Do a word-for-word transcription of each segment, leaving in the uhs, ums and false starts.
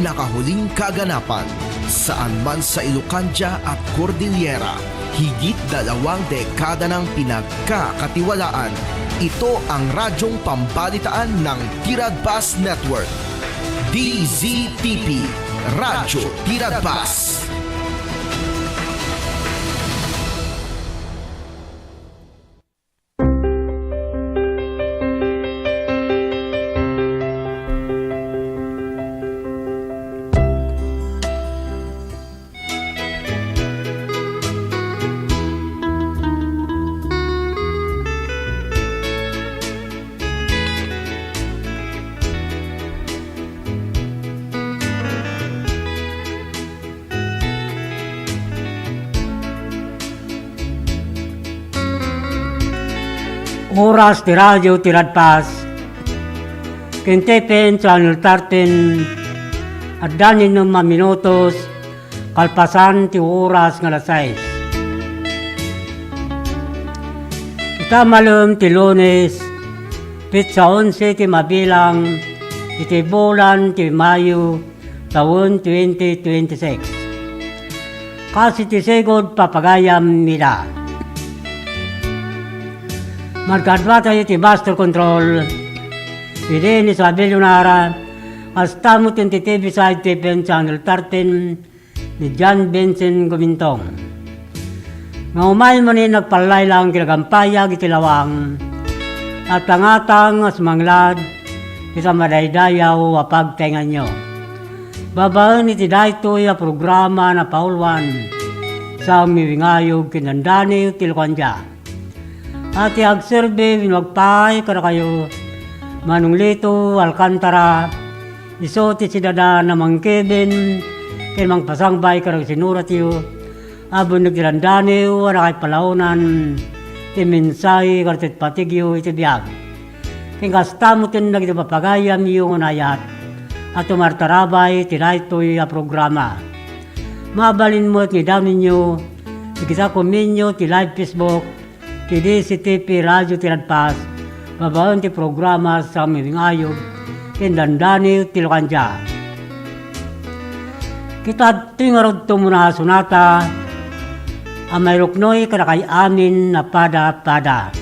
nakahuling kaganapan, saan man sa Ilocandia at Cordillera, higit dalawang dekada nang pinagkakatiwalaan. Ito ang radyong pambalitaan ng Tiradpas Network. D Z T P, Radyo Tiradpas. Oras ti Radyo Tiradpas ken T P N Channel thirteen, adda ni nem a minutos kalpasan ti oras nga alas sais. Ita malem ti Lunes, petsa onse ti mabilang iti bulan ti Mayo, tawen twenty twenty-six. Kas iti sigud papagayam ida. Magkaduatayo ti Master Control, idi ni Isabel Lunara, kasta met ti T V side T P N Channel thirteen, ni John Vincent Gumintong. Nga umay manen nagpallaylang ken nagampayag iti lawang, at tangatang a sumanglad iti madaydayaw a pagtaenganyo. Babaen iti daytoy a programa, napauluan sa Mingayog ken Dandaniw ti Lukandia. A ti agserbi wenno agpaay kadakayo, Manong Lito Alcantara, isu ti sidada a mangkibin ken mangpasangbay kadagiti sinuratyo a benneg ti dandaniw a nakaipalaonan ti mensahe kadagiti patigyo iti biag. Ken kasta met dagiti papagayamyo nga naayat a tumartarabay iti daytoy a programa. Mabalin met nga idaninyo iti komenyo ti live Facebook ti D Z T P Radyo Tiradpas, babaen ti programa sa Mingayog ken Dandaniw ti Lukandia. Ket adtoy ngarud ti umuna a sonata a mairuknoy kadakay amin a pada-pada.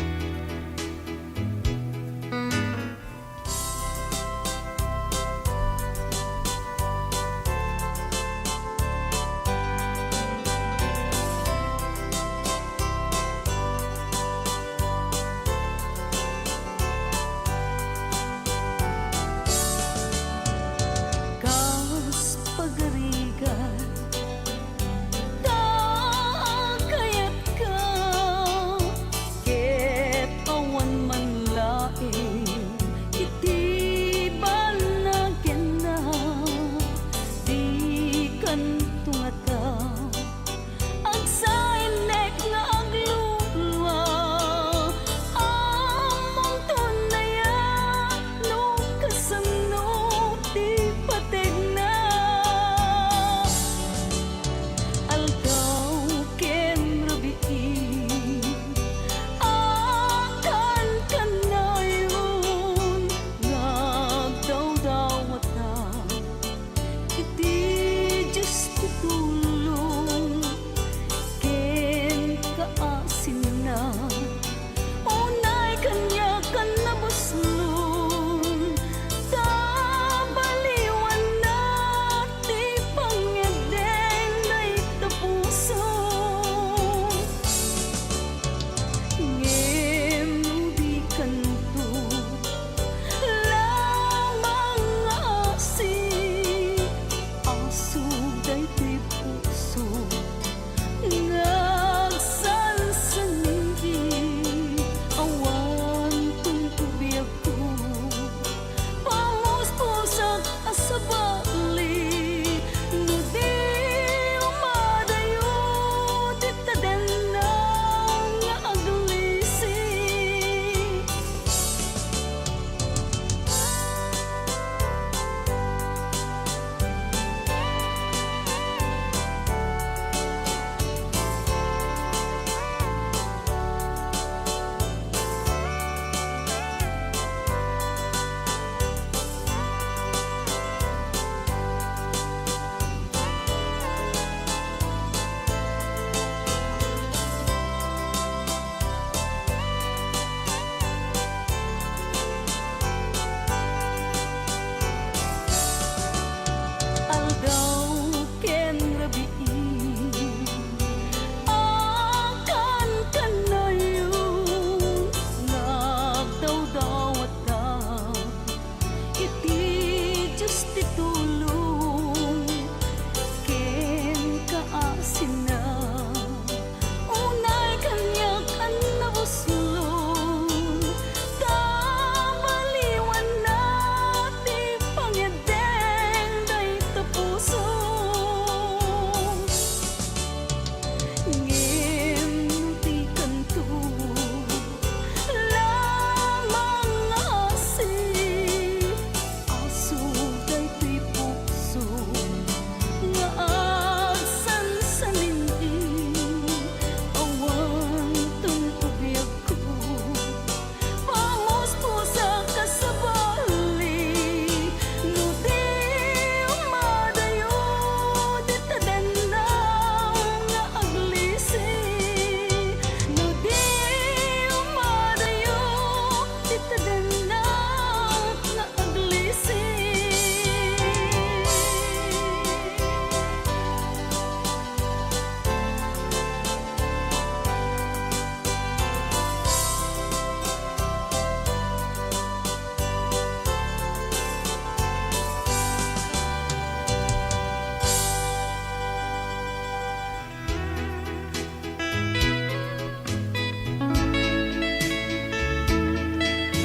Kas pagarigan, ta kayatko, ket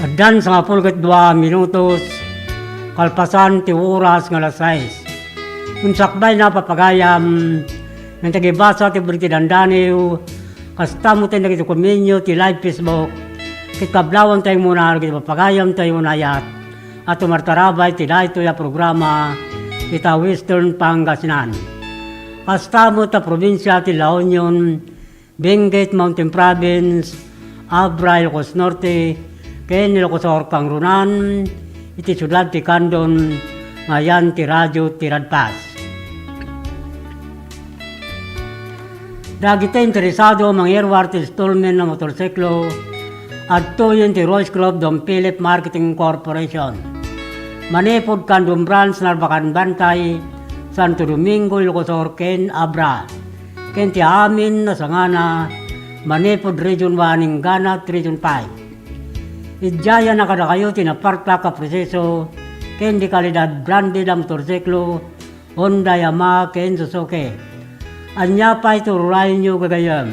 Addan sangapulo ket dua minutos kalpasan ti oras nga alas sais. Ngem sakbayna, papagayam, nga ti agbasa ti Balita Dandaniw, kasta met dagiti kumenyo ti live Facebook, ket kablawantayo muna dagiti papagayam tayo unayat a tumartarabay ti daytoy a programa ita Western Pangasinan. Kasta met a probinsia ti La Union, Benguet Mountain Province, Abra, Ilocos Norte, ken Ilocos Sur, kangrunan iti siudad ti Candon, nga ayan ti Radyo ti Radpas. Dagiti interesado a mangiruar ti installment a motorsiklo, adtoyen ti Royce Club Don Philip Marketing Corporation. Manipud Candon Branch, Narbacan Bantay, Santo Domingo, Ilocos Sur, ken Abra. Ken ti amin a sangana, manipud Region one inggana Region five. Idiay a kadakayo ti napartak a proseso ken di kalidad branded a motorsiklo, Honda, Yamaha, ken Suzuki. Ania pay ti urayonyo gagayyem?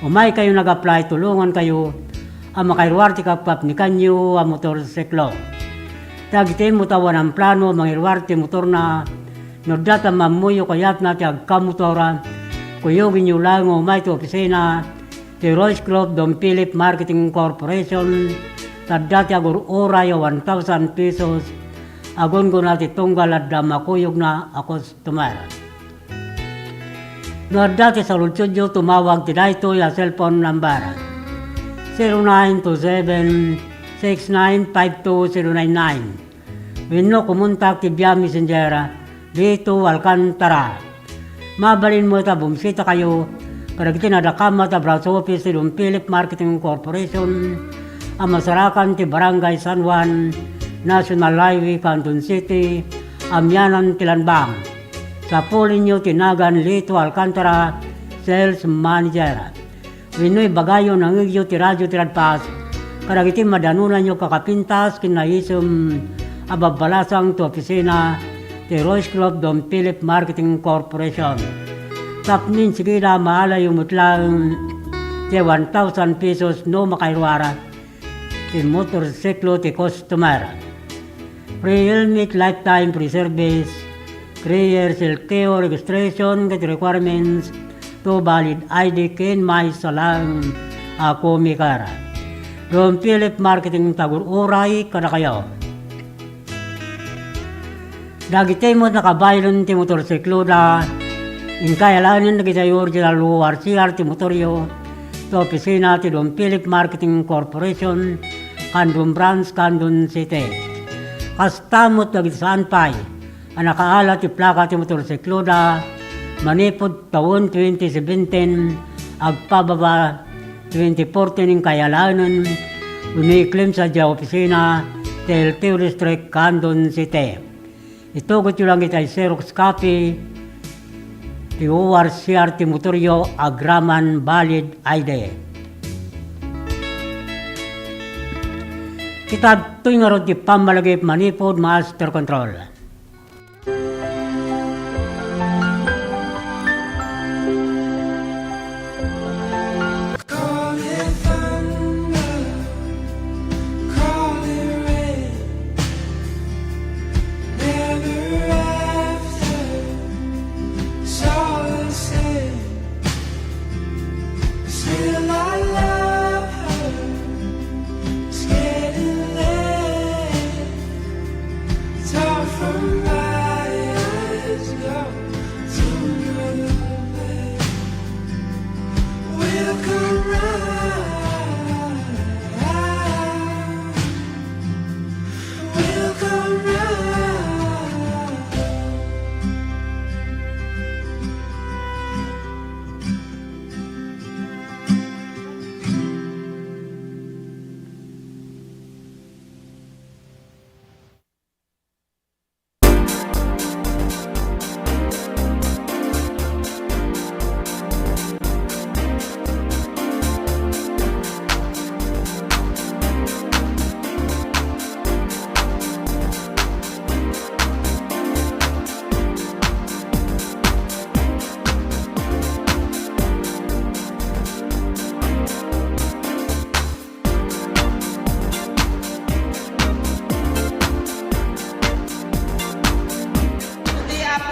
Umaykayo nag-apply, tulongankayo a makairuar ti kapkapnikanyo a motorsiklo. Dagiti met a awan plano a mangiruar ti motorna, no adda ta ammoyo kayatna ti agkamotor, kuyogenyo laeng nga umay ti opisina ti Royce Club Don Philip Marketing Corporation, ta adda ti agur-uray a one thousand pesos a gunggona ti tunggal adda makuyogna a customer. No adda ti saludsodyo, tumawag ti daytoy a cellphone number, zero nine two seven, six nine five two zero nine nine. Wenno kumontak ti via Messenger, Lito Alcantara. Mabalin met a bumisitakayo kadagiti nadakamat a branch office ti Don Philip Marketing Corporation a masarakan ti Barangay San Juan, National Highway, Candon City, amianan ti Lanbang. Sapulenyo ti nagan Lito Alcantara, Sales Manager. Wenno ibagayo, nangngegyo ti Radyo ti Radpas kadagiti madanonanyo a kakapintas ken naisem a babbalasang ti opisina ti Royce Club Don Philip Marketing Corporation. Tapno insigida, maalayo met laeng ti one thousand pesos no makairuar ti motorsiklo ti customer. Free helmet, lifetime free service, three years L T O registration ket requirements, two valid I D ken maysa laeng a comicar. Don Philip Marketing, tagur-uray kadakayo. Dagiti met a nakabaylen ti motorsikloda, inkay alaenen dagiti original O R C R ti motoryo, ti opisina ti Don Philip Marketing Corporation, Candon Branch, Candon City. Kasta met dagiti saan pay a nakaala ti plaka ti motorsikloda, manipud tawen twenty seventeen agpababa twenty fourteen, inkay alaenen wenno i-claim sadiay opisina ti L T O District, Candon City. Itugotyo lang iti Xerox copy ti O R C R ti motoryo agraman valid I D. Ket adtoy ngarud ti pammalagip manipud master control. Call it thunder, call it rain, never after, it's all the same. Still I love her, it's getting late, it's hard for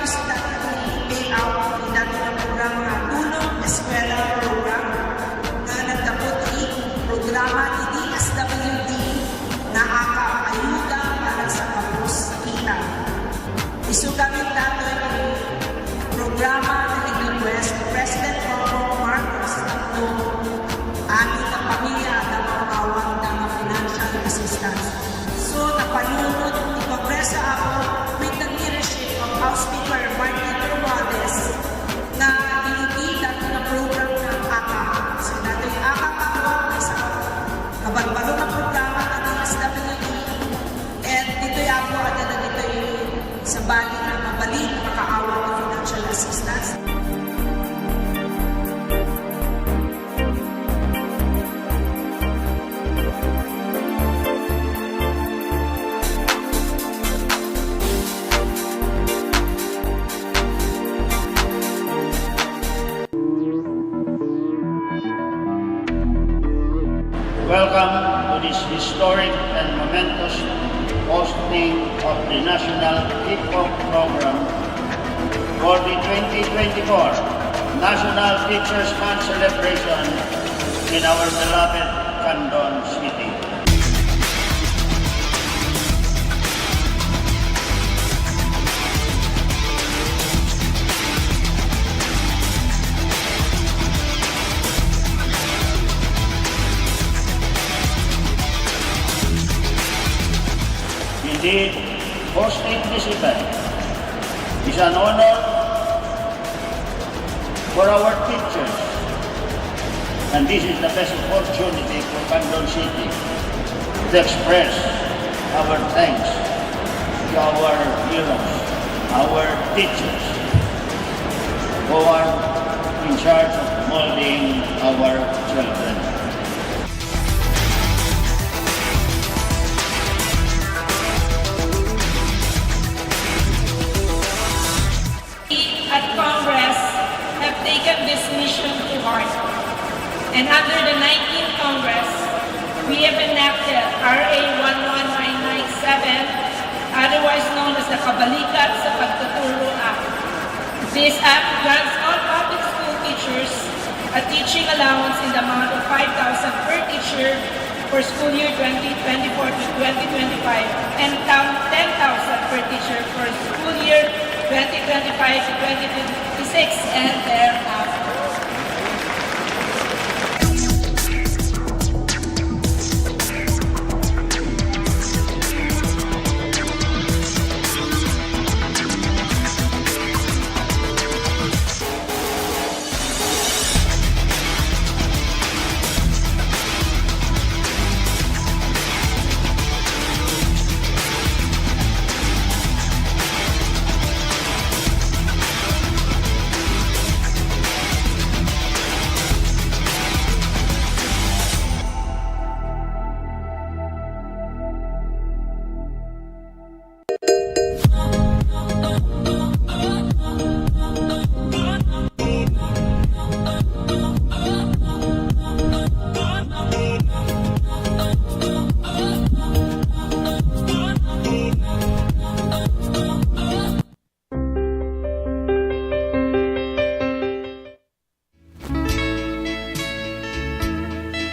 Payout ti dati nga programa nga Tulong Eskwela Program nga nagdapot ti programa ti D S W D nga AKAP, Ayuda para sa Kapos Kita. Isu gamin datoy ti programa nga in-request ni President Bongbong Marcos tapno amin nga pamilya adda mapaawat nga financial assistance. So, napanunot ti programa, Apo, with the leadership of House Speaker Martin Romualdez, nga inigida ti program nga AKAP. So, datoy AKAP, Apo, maysa a kabarbaro nga programa nga D S W D. And ditoy, Apo, adda dagitoy sabali nga mabalin nga makaawat ti financial assistance. Welcome to this historic and momentous hosting of the National Kickoff Program for the twenty twenty-four National Teachers' Month celebration in our beloved Candon City. Indeed, hosting this event is an honor for our teachers. And this is the best opportunity for Candon City to express our thanks to our heroes, our teachers, who are in charge of molding our children. We at Congress have taken this mission to heart, and under the nineteenth Congress, we have enacted R A one one nine nine seven, otherwise known as the Kabalikat sa Pagtuturo Act. This act grants all public school teachers a teaching allowance in the amount of five thousand per teacher for school year twenty twenty-four to twenty twenty-five and down ten thousand per teacher for school year twenty twenty-five to twenty twenty-six and thereafter.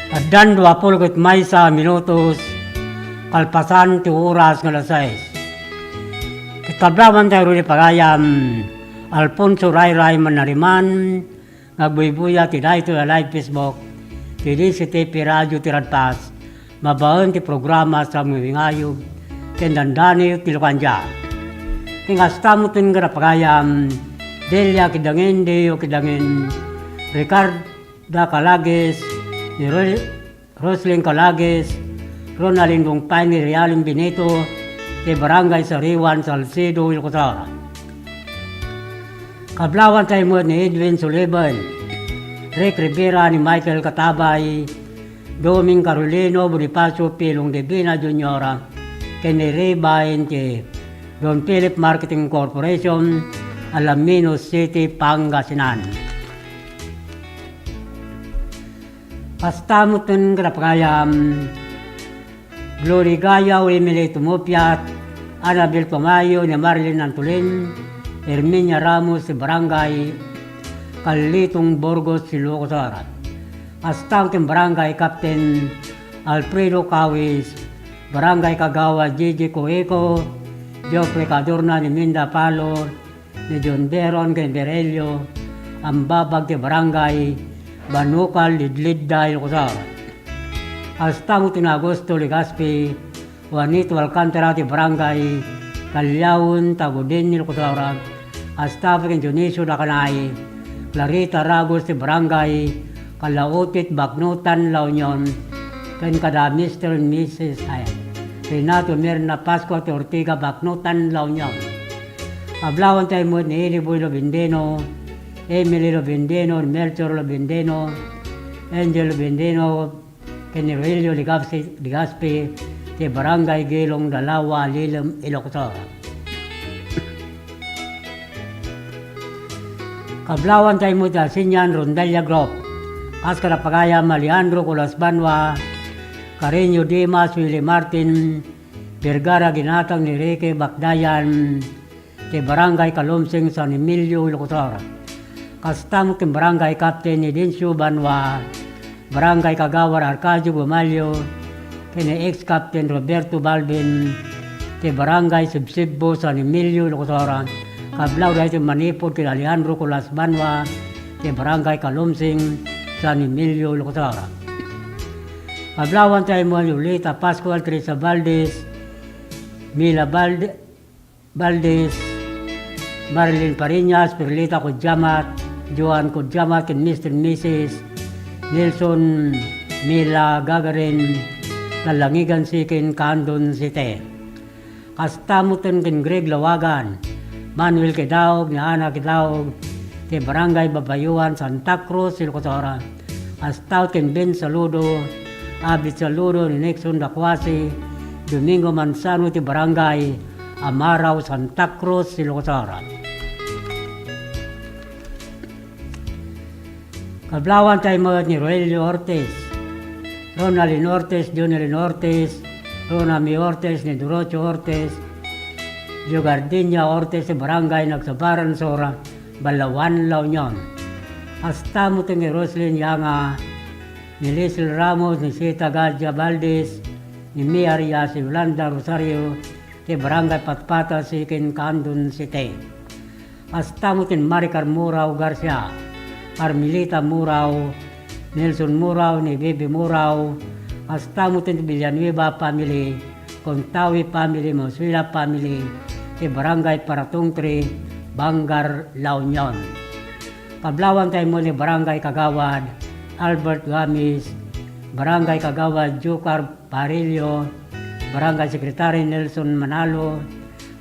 Addan duapul ket maysa a minutos kalpasan ti oras nga alas sais. Ket kablawanta, rudi pagayam, Alfonso Rayray Mannariman nga agbuybuya ti daytoy a live Facebook ti D C T P Radio ti Radpas, babaen ti programa Samngingayog ken Dandani ti Lukandia. Ken kasta metten, rudi pagayam, Delia Kidangin, Deo Kidangin, Ricarda Calagues, ni Ro-, Roslyn Calagues, Ronaldin Dungpay, ni Realin Benito, ti Barangay Sariwan, Salcedo, Ilocos Sur. Kablawanta met ni Edwin Sullivan, Rick Rivera, ni Michael Katabay, Doming Carolino, Bonifacio P. Longdevina Junior, ken ni Ray Bain ti Don Philip Marketing Corporation, Alaminos City, Pangasinan. Kasta metten, rudi pagayam, Glory Gayaw, Emily Tumupiat, Annabel Tumayo, ni Marilyn Antolin, Herminia Ramos ti Barangay Carlitong Burgos ti Ilocos Sur. Kasta met ken Barangay Captain Alfredo Cawis, Barangay Kagawad Gigi Cueco, Geoffrey Cadorna ni Minda Palo, ni John Beron ken Berelio, ambabag ti Barangay Banukal, Lidlidda, Ilocos Sur. Kasta met ni Augusto Legaspi, Juanito Alcantara ti Barangay Callao, Tagudin, Ilocos Sur. Kasta met ken Dionisio Dacanay, Clarita Ragos ti Barangay Calautit, Baknotan, La Union, ken kada Mister and Missus Renato Mirna Pascua ti Ortiga, Baknotan, La Union. Kablawan tayo met ni Eli Boy Lobendeno, Emily Lobendeno, Melchor Lobendeno, Angel Lobendeno, ken ni Rogelio Legaspi, Legaspi ti Barangay Gilong, Dalawa, Lilem, Ilocos Sur. Kablawan tayo met ti Asinian Rondalia Group. Kas kada pagayam, Alejandro Colas Banua, Carreño Dimas, Willie Martin, Vergara, ginatang ni Ricky Bakdayan, ti Barangay Calumsing, San Emilio, Ilocos Sur. Kasta met ken Barangay Captain Edencio Banua, Barangay Kagawad Arcadio Gumalio, ken ni ex-Captain Roberto Balbin, ti Barangay Sibsibbo, San Emilio, Ilocos Sur. Kablaw daytoy manipud ken Alejandro Colas Banua, ti Barangay Calumsing, San Emilio, Ilocos Sur. Kablawan tayo met ni Yolita Pascual, Teresa Valdez, Mila Balde-, Valdez, Marilyn Fariñas, Perlita Codiamat, Joan Codiamat, ken Mister and Missus Nelson Mila Gagarin, Talangigan Sikin, Candon City. Kasta met ken Greg Lawagan, Manuel Kidaog, ni Ana Kidaog, ti Barangay Babayuan, Santa Cruz, Ilocos Sur. Kasta met ken Ben Saludo, Abit Saludo, ni Nixon Dacuasi, Domingo Manzano ti Barangay Amarao, Santa Cruz, Ilocos Sur. Kablawan tayo met ni Roelio Ortiz, Ronaldin Ortiz, Jonelin Ortiz, Ronami Ortiz, ni Dorocho Ortiz, Dio Gardenia Ortiz, ti Barangay Nagsabaran Sur, Balaoan, La Union. Kasta met ni Roslyn Yanga, ni Liesl Ramos, ni Sita Gadia Valdez, ni Mia Arias, Yolanda Rosario, ti Barangay Patpata Sikin, Candon City. Kasta met ni Maricar Murao Garcia, Carmelita Murao, Nelson Murao, ni Bibi Murao, kasta met ti Villanueva family, Contawi family, Mosuela family, ti Barangay Paratong Three, Bangar, La Union. Kablawan tayo met ni Barangay Kagawad Albert Gamis, Barangay Kagawad Jocar Parillo, Barangay Secretary Nelson Manalo,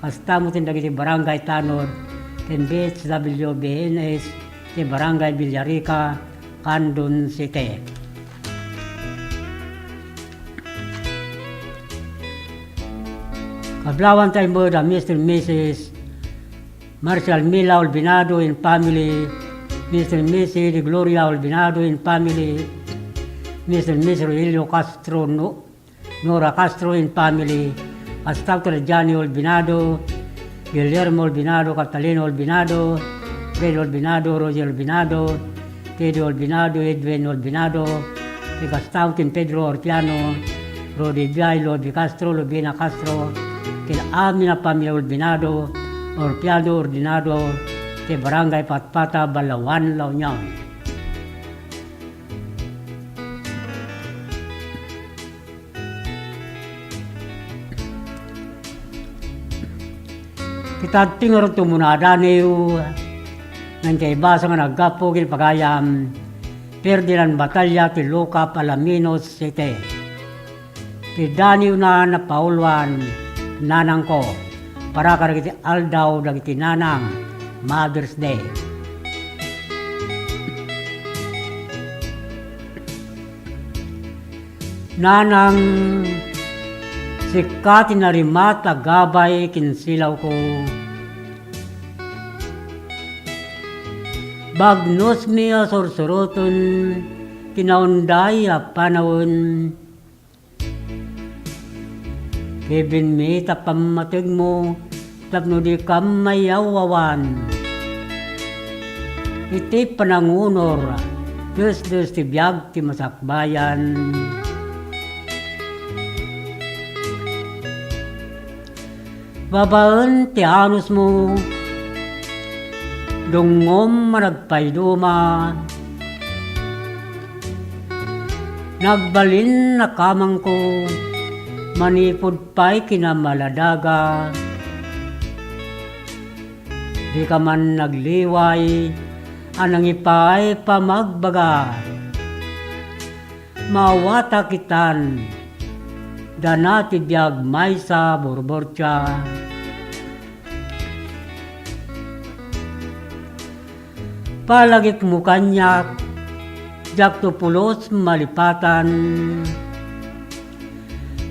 kasta met dagiti barangay tanod ken B H W B N S ti Barangay Villarica, Candon City. Kablawan tayo met a Mister and Missus Marcial Mila Olvinado and family, Mister and Missus De Gloria Olvinado and family, Mister and Missus Rogelio Castro, No-, Nora Castro and family, kasta met Johnny Olvinado, Guillermo Olvinado, Catalina Olvinado, Fred Olvinado, Roger Olvinado, Teddy Olvinado, Edwin Olvinado, ti kasta met ken Pedro Orpiano, Rodi Biay, Lobi Castro, Lobina Castro, ken amin a pamilya Olvinado, Orpiano, Ordinado, ti Barangay Patpata, Balaoan, La Union. Ti tatting nga rugto muna a daniw, nga inkay basa nga naggapu ken pagayam, Ferdinand Batalla ti Lucap, Alaminos City. Ti daniwna a pauluan, nanangko, para kadagiti aldaw dagiti nanang, Mother's Day. Nanang, sika ti narimat a gabay ken silawko. Bagnosmi a sursuroten ti naunday a panawen. Kibinmi ta pammategmo tapno dikam mayawwawan. Iti panangunor, desdes ti biag ti masakbayan. Babaen ti anusmo, dungngom a nagpaiduma. Nagbalin a kamangko, manipud pay kinamaladaga. Dika man nagliway a nangipaay pamagbaga. Maawatak itan, dana ti biag maysa burburtia. Palagipmo kaniak, diakto pulos malipatan.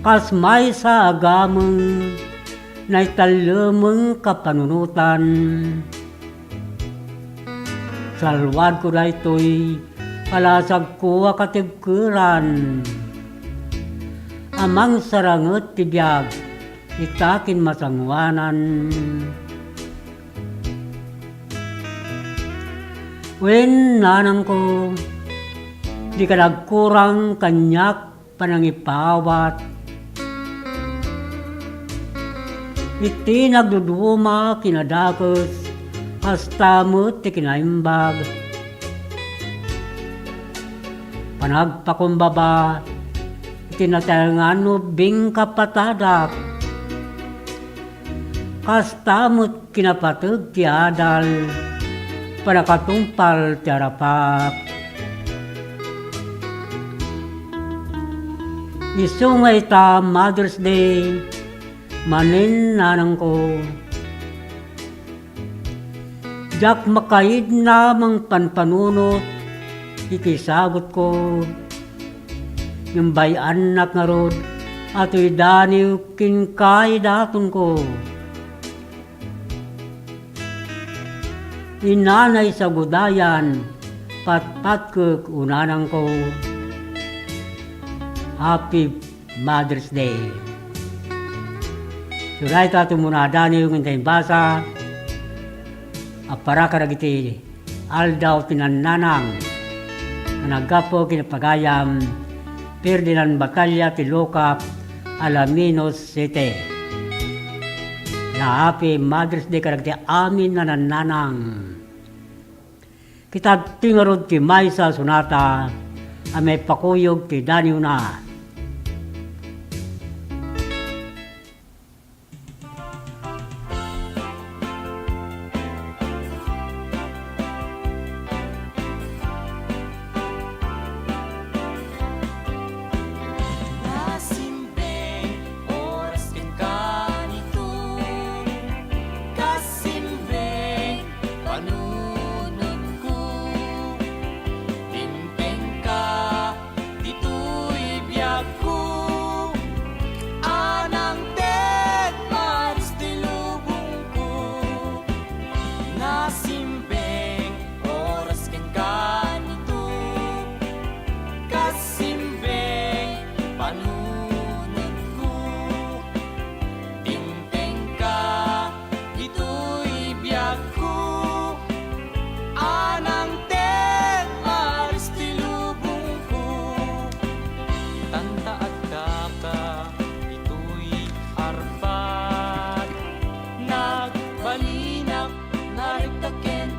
Kas maysa a gameng, naitallemeng kapanunotan. Salwadko daytoy, palasagko a katibkeran. Amang saranget ti biag, ita kinmasangoanan. Wen, nanangko, dika nagkurang kaniak panangipaawat. Iti nagduduma kinadakes, kasta met ti kinaimbag. Panagpakumbaba iti nataengan no bingkapatadak. Kasta met kinapateg ti adal, panakatungpal ti arapak. Isu nga ita Mother's Day, manen nanangko. Diak makaidna mangpanpanunot iti sagutko. Ngem bay-annak ngarud a toy daniw ken kaidatonko. Inanay sagudayan, patpatkek unanangko. Happy Mother's Day. Isu dayta ti umuna a daniw nga intay imbasa a para kadagiti Aldaw ti Nannanang a naggapu ken ni Pagayam Ferdinand Batalla ti Locap, Alaminos City. Happy Mother's Day kadagiti amin a nannanang. Kita ti ngarud ti maysa a sonata a maipakuyog ti daniwna. Nasimbeng oras kenka ni Turing, kasimbeng panunotko. Dimtengka ditoy biagko, a nangted maris ti lubongko. Nasimbeng oras kenka ni Turing, kasimbeng panunotko. Dimtengka ditoy biagko, a nangted maris ti lubongko. Tanta agkaka ditoy arbat, nagbalinak narikta ken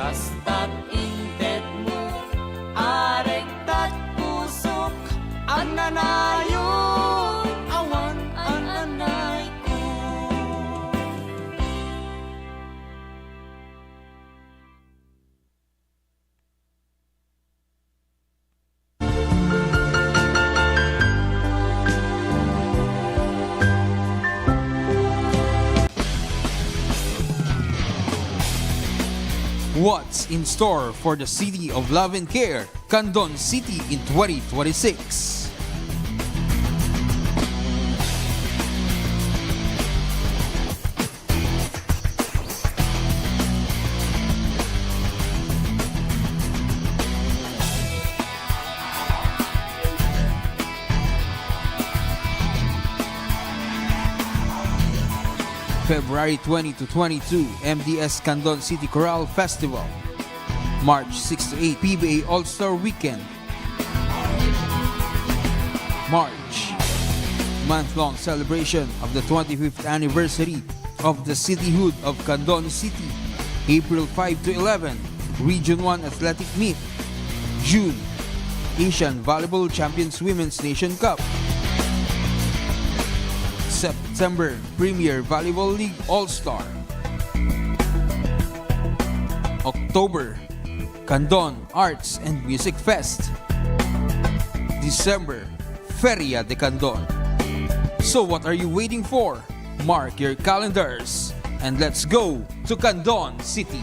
Basta't intedmo, aregta't pusok, annanayon, awan an-annayko. What's in store for the City of Love and Care, Candon City in twenty twenty-six? February twenty to twenty-two, M D S Candon City Chorale Festival. March six to eight, P B A All-Star Weekend. March, month-long celebration of the twenty-fifth anniversary of the cityhood of Candon City. April five to eleven, Region one Athletic Meet. June, Asian Volleyball Champions Women's Nation Cup. September, Premier Volleyball League All-Star. October, Candon Arts and Music Fest. December, Feria de Candon. So what are you waiting for? Mark your calendars and let's go to Candon City.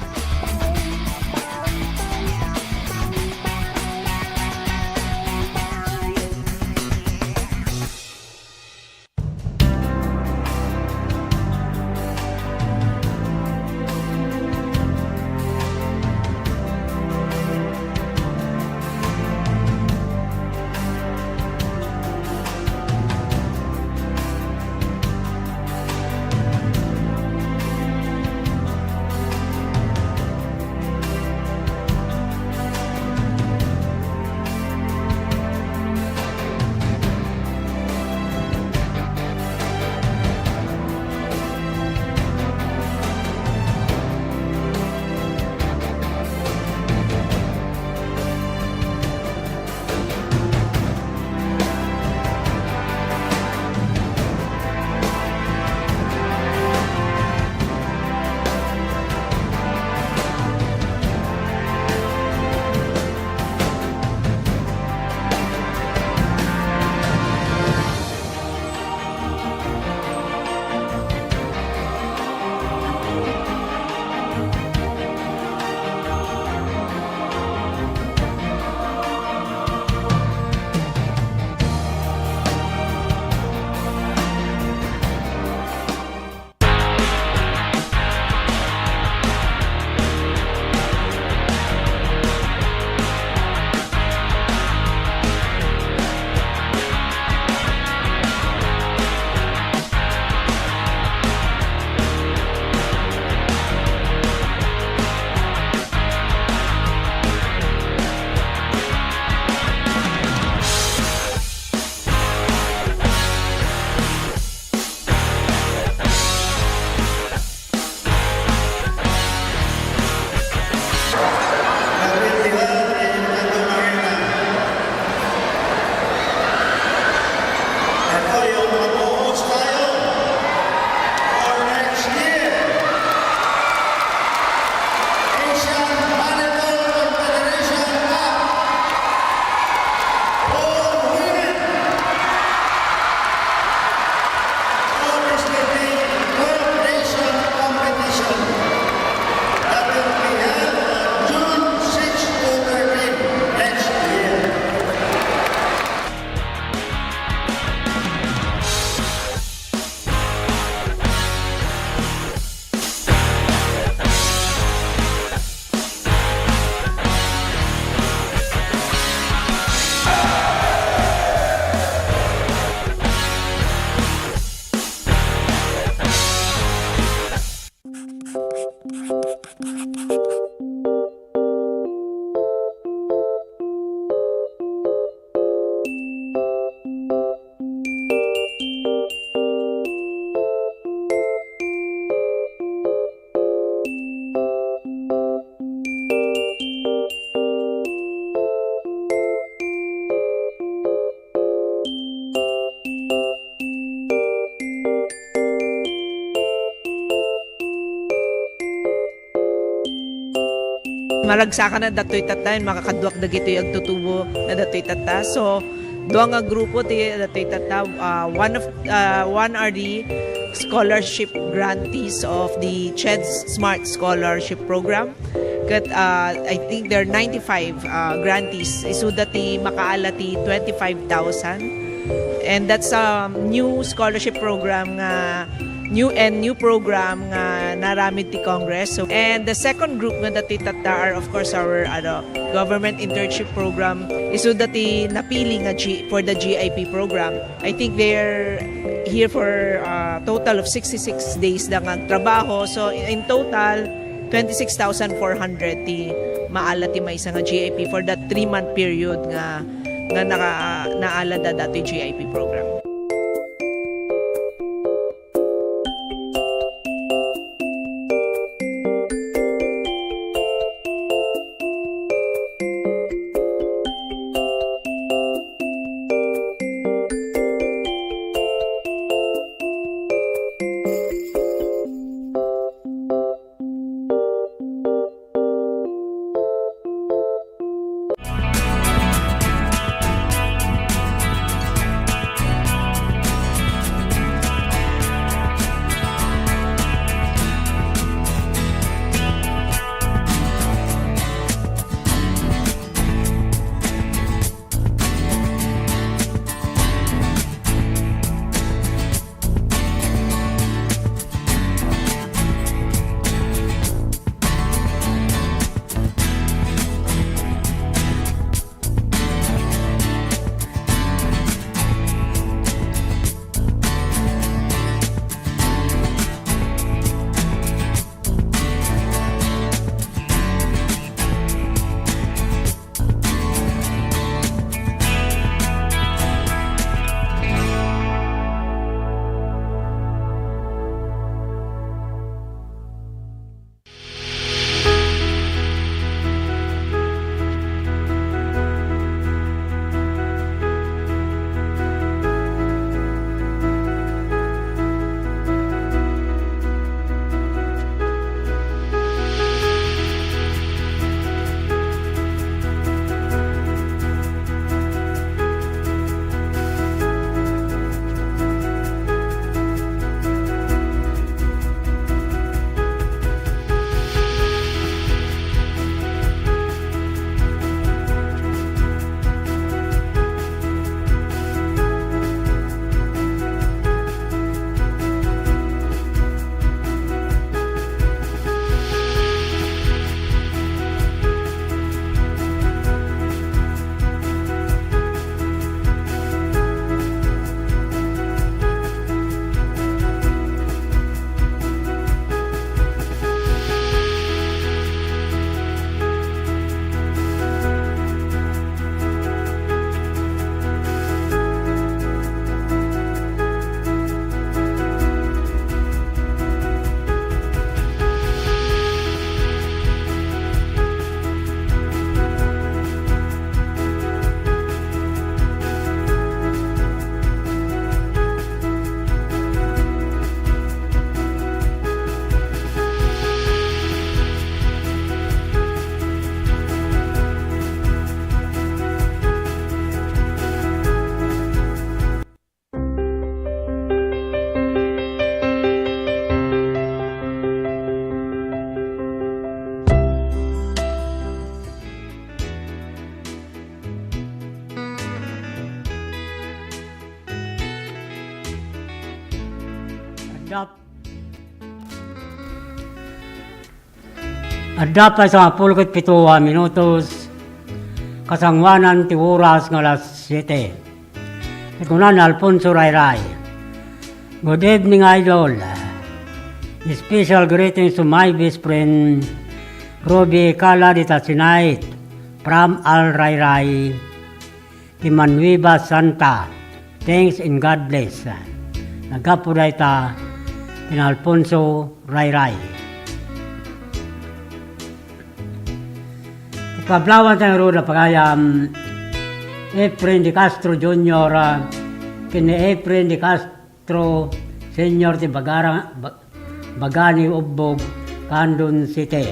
Maragsakan na datoy tatta, makakaduak dagitoy agtutubo na datoy tatta. So, dua nga grupo ti datoy tatta. Ah, one of, ah, one are the scholarship grantees of the CHED Smart Scholarship Program. Ket, ah, I think there are ninety-five, ah, grantees. Isuda ti makaala ti twenty-five thousand. And that's a new scholarship program nga, new and new program nga naaramid ti Congress. So, and the second group nga datoy tatta are, of course, our, ano, government internship program. Isuda ti napili nga G-, for the G I P program. I think they're here for a total of sixty-six days da nga agtrabaho. So, in total, twenty-six thousand four hundred ti maala ti maysa nga G I P for that three-month period nga, nga naka-, naala da datoy G I P program. Adda, adda pay sangapulo ket pito a minutos, kasangoanan ti oras nga alas siete. Ket kuna ni Alfonso Rayray, "Good evening, Idol. Special greetings to my best friend, Ruby Kala de Tasinait, from Al Rayray, Imanueva Santa. Thanks and God bless." Naggapu dayta ken Alfonso Rayray. Ipablawan tayo ro da pagayam Efren de Castro Junior, ah, ken ni Efren de Castro Senior ti Bagara, Ba-, Bagani Ubbog, Candon City.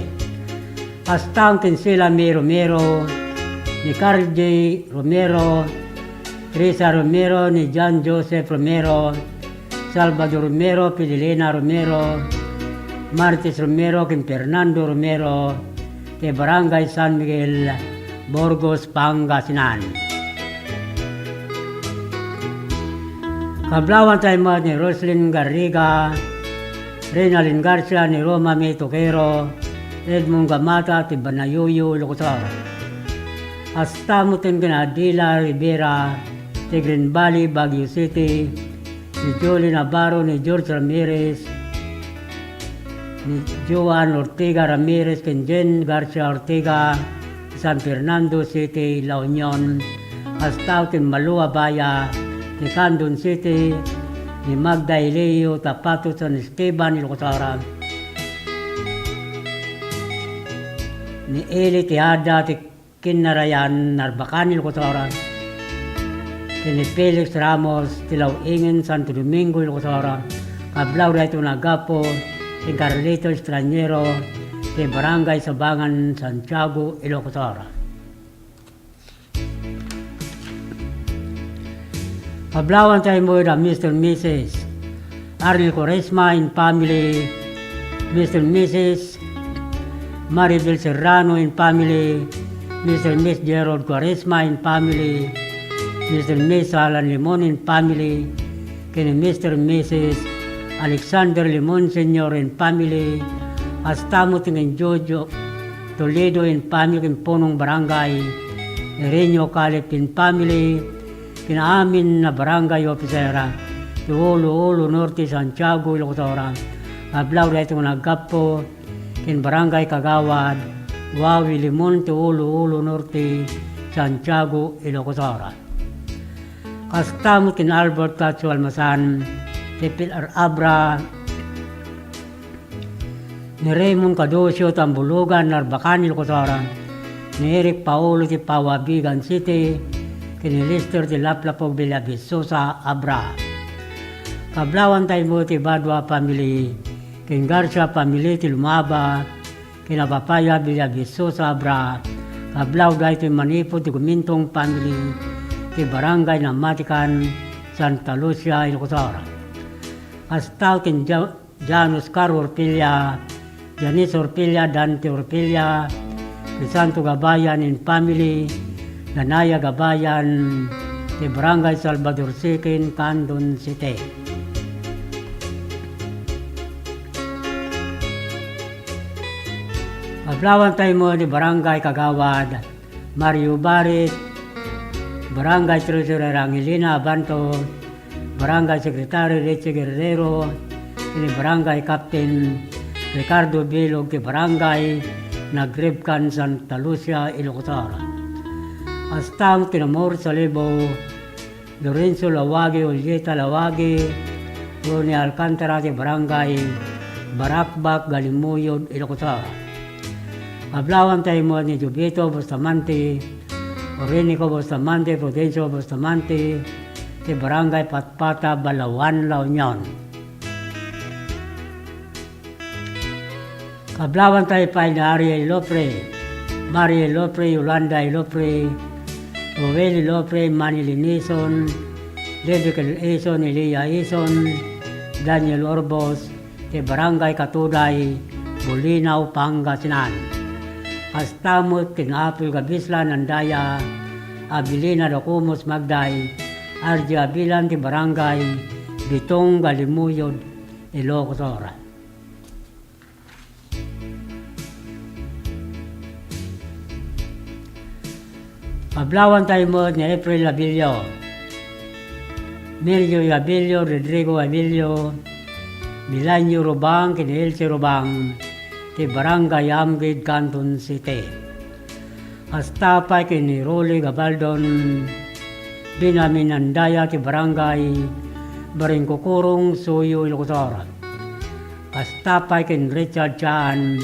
Kasta met ken Sheila May Romero, ni Carl J. Romero, Teresa Romero, ni John Joseph Romero, Salvador Romero, Fidelina Romero, Martes Romero, ken Fernando Romero, ti Barangay San Miguel, Burgos, Pangasinan. Kablawan tayo met ni Roslyn Garriga, Renalyn Garcia, ni Roma May Toquero, Edmond Gamata, ti Banayuyo, Ilocos Sur. Kasta met ken Adela Rivera, ti Green Valley, Baguio City, ni Julie Navarro, ni George Ramirez, ni Joan Ortega Ramirez, ken Jen Garcia Ortega, San Fernando City, La Union, kasta met ken Malu Abaya, ni Candon City, ni Magda Elio Tapato, San Esteban, Ilocos Sur, ni Eli Tejada, ti Kinnarayan, Narbacan, Ilocos Sur, ken ni Felix Ramos, ti Law-ingen, Santo Domingo, Ilocos Sur, kablaw daytoy nga aggapu ken Carlito Extranjero, ti Barangay Sabangan, Santiago, Ilocos Sur. Kablawan tayo met da Mister and Missus Arnel Cuaresma and family, Mister and Missus Maribel Serrano and family, Mister and Missus Gerald Cuaresma and family, Mister and Missus Alan Limon and family, ken ni Mister and Missus Alexander Limon Senior and family, kasta met ken Jojo Toledo and family, ken punong barangay Ireneo Calip and family, ken amin a barangay officer ti Ulu-Ulu Norte, Santiago, Ilocos Sur, kablaw daytoy nga aggapu ken barangay kagawad Wawi Limon ti Ulu-Ulu Norte, Santiago, Ilocos Sur. Kasta met ken Albert Cacho Almasan, ti Pilar Abra, ni Raymond Cadocio, Tambulugan, Narbacan, Ilocos Sur, ni Eric Paolo, ti Pawabigan City, ken ni Lester, ti Laplapog, Villavicosa, Abra. Kablawan tayo met ti Badua family, ken Garcia family, ti Lumaba, ken Apapaya, Villavicosa, Abra, kablaw daytoy manipud ti Gumintong family, ti Barangay Namatican, Santa Lucia, Ilocos Sur. Kasta ken Ja-, Jan Oscar Orpilla, Janice Orpilla, Dante Orpilla, Crisanto Gabayan and family, Danaya Gabayan, ti Barangay Salvador Second, Candon City. Kablawan tayo met ni Barangay Kagawad Mario Barit, Barangay Treasurer Angelina Abanto, Barangay Secretary Richie Guerrero, ken ni Barangay Captain Ricardo Bilog ti Barangay Nagribkan, Santa Lucia, Ilocos Sur. Kasta met ken Amor Salibo, Lorenzo Lawagi, Julieta Lawagi, Ronnie Alcantara ti Barangay Baracbac, Galimuyod, Ilocos Sur. Kablawan tayo met ni Jubito Bustamante, Orinico Bustamante, Prudencio Bustamante, ti Barangay Patpata, Balaoan, La Union. Kablawan tayo pay ni Ariel Ilofre, Maria Ilofre, Yolanda Ilofre, Roel Ilofre, Manny Linison, David Ison, Elia Ison, Daniel Orbos, ti Barangay Katuday, Bulinaw, Pangasinan. Kasta met ken Apil Gabislan Andaya, Abilina Dacumus Magday, Arji Abilan ti Barangay Bitong, Galimuyod, Ilocos Sur. Kablawan tayo met ni April Abilio, Melio Abilio, Rodrigo Abilio, Milanio Rubang, ken Elsie Rubang, ti Barangay Amgid, Candon City. Kasta pay ken ni Rolly Gabaldon, Benjamin Andaya ti Barangay Baringkukurong, Suyo, Ilocos Sur. Kasta pay ken Richard Chan,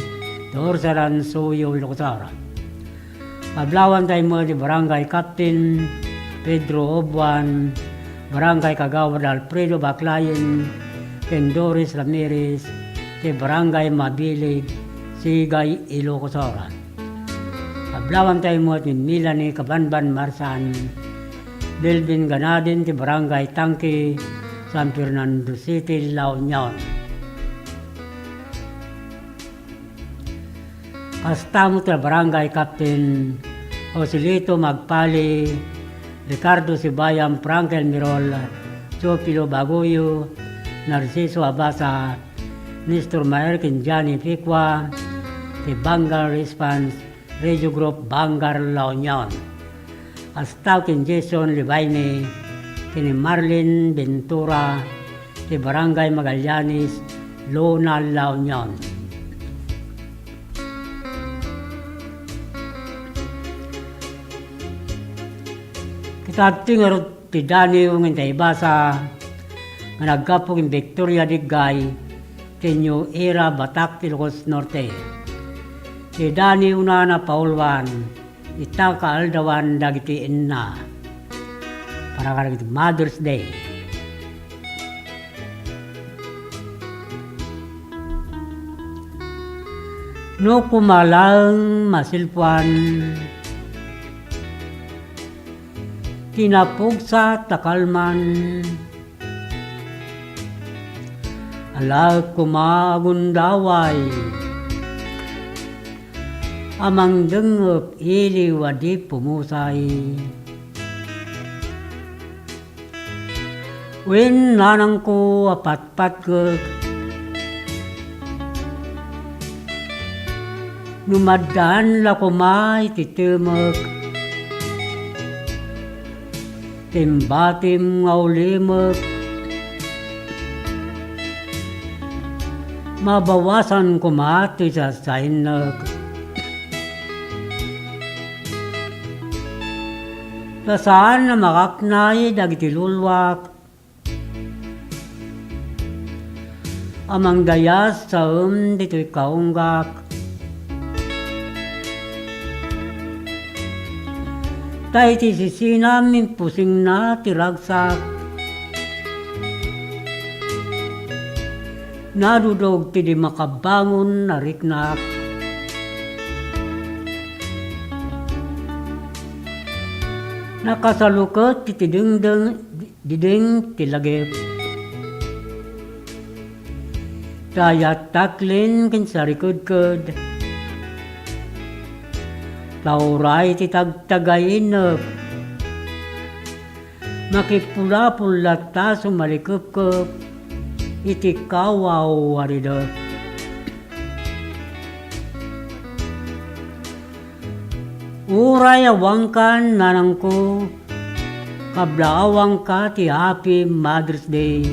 ti Ursaran, Suyo, Ilocos Sur. Kablawan tayo met ni Barangay Captain Pedro Obuan, Barangay Kagawad Alfredo Baclayen, ken Doris Ramirez, ti Barangay Mabilig, Sigay, Ilocos Sur. Ablawanta met ni Melanie Kabanban Marsan, Delvin Ganadin ti Barangay Tangke, San Fernando City, La Union. Kasta met ti Barangay Captain Joselito Magpali, Ricardo Sibayam, Frankel Mirol, Teofilo Baguio, Narciso Abasa, Nestor Maer ken Johnny Picua, ti Bangar Response Radio Group, Bangar, La Union. Kasta ken Jason Libaine, ken ni Marlene Ventura, ti Barangay Magallanes, Luna, La Union. Kita adtoy ngarud ti daniw nga inta ibasa nga naggapu ken Victoria Diggay, ti New Era, Batac, Ilocos Norte. Ti daniwna napauluan ita kaaldawan dagiti inna. Para kadagiti Mother's Day. No koma laeng masilpuan ti napugsa a kalman, alaek koma a gundaway a mangdengngep iliw a di pumusay. Wen nanangko a patpatgek, no maddaan la koma iti temek, timbatim nga ulimek, mabawasan koma ti sassainnek. Ta saan a makaknay dagiti luluak, a mangdayas saem ditoy kaunggak. Ta iti sisinam impusingna ti ragsak. Nadudog ti di makabangon a riknak. Nakasaluket ti dengdeng, diding ti lagip. Ta ayat taklin ken sarikedked. Ta uray ti tagtagainep. Makipulapul latta sumalikepkep iti kawaw a ridep. Uray awankan nanangko, kablaawangka ti Happy Mother's Day.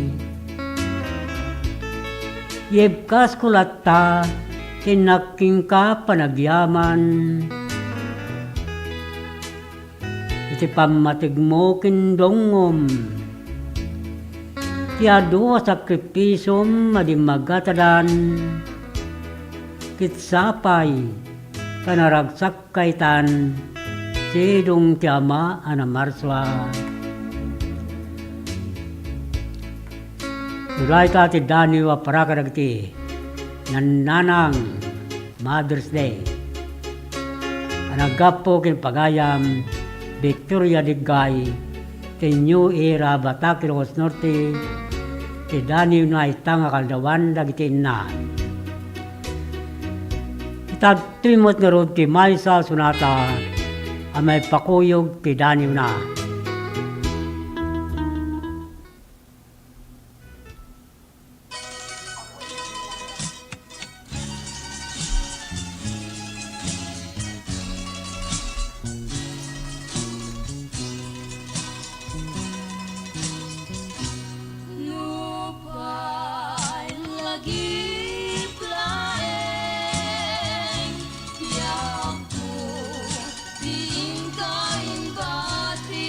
Yebkasko latta ti nakkinka panagyaman. Iti pammategmo ken dungngom, ti adu a sakripisom a di magatadan, ket sapay ta naragsakkaitan sidong ti ama a namarsua. Dayta ti daniw a para kadagiti nannanang Mother's Day. A naggapu ken pagayam Victoria Diggay, ti New Era, Batac, Ilocos Norte, ti daniwna ita nga kaldawan dagiti inna. Ita adtoy met ngarud ti maysa a sonata a maipakuyog ti daniwna. Nupay lagip laeng ti Apo ti inkaimbag ti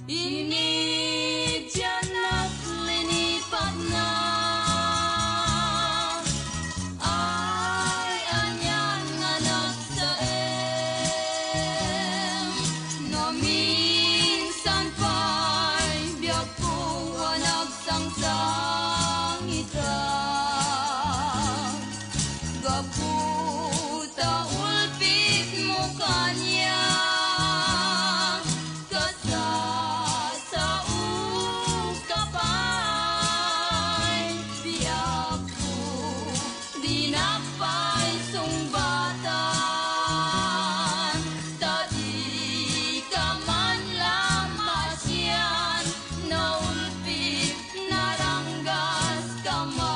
Inidiannak linipatna, ay anian nga nagsaem, no minsan pay biagko a nagsangsangitan. Gapu ta ulpitmo kaniak, kasasaoka pay, biagko, dinak pay sungbatan, ta dika man la maasian, naulpit, naranggas ka man.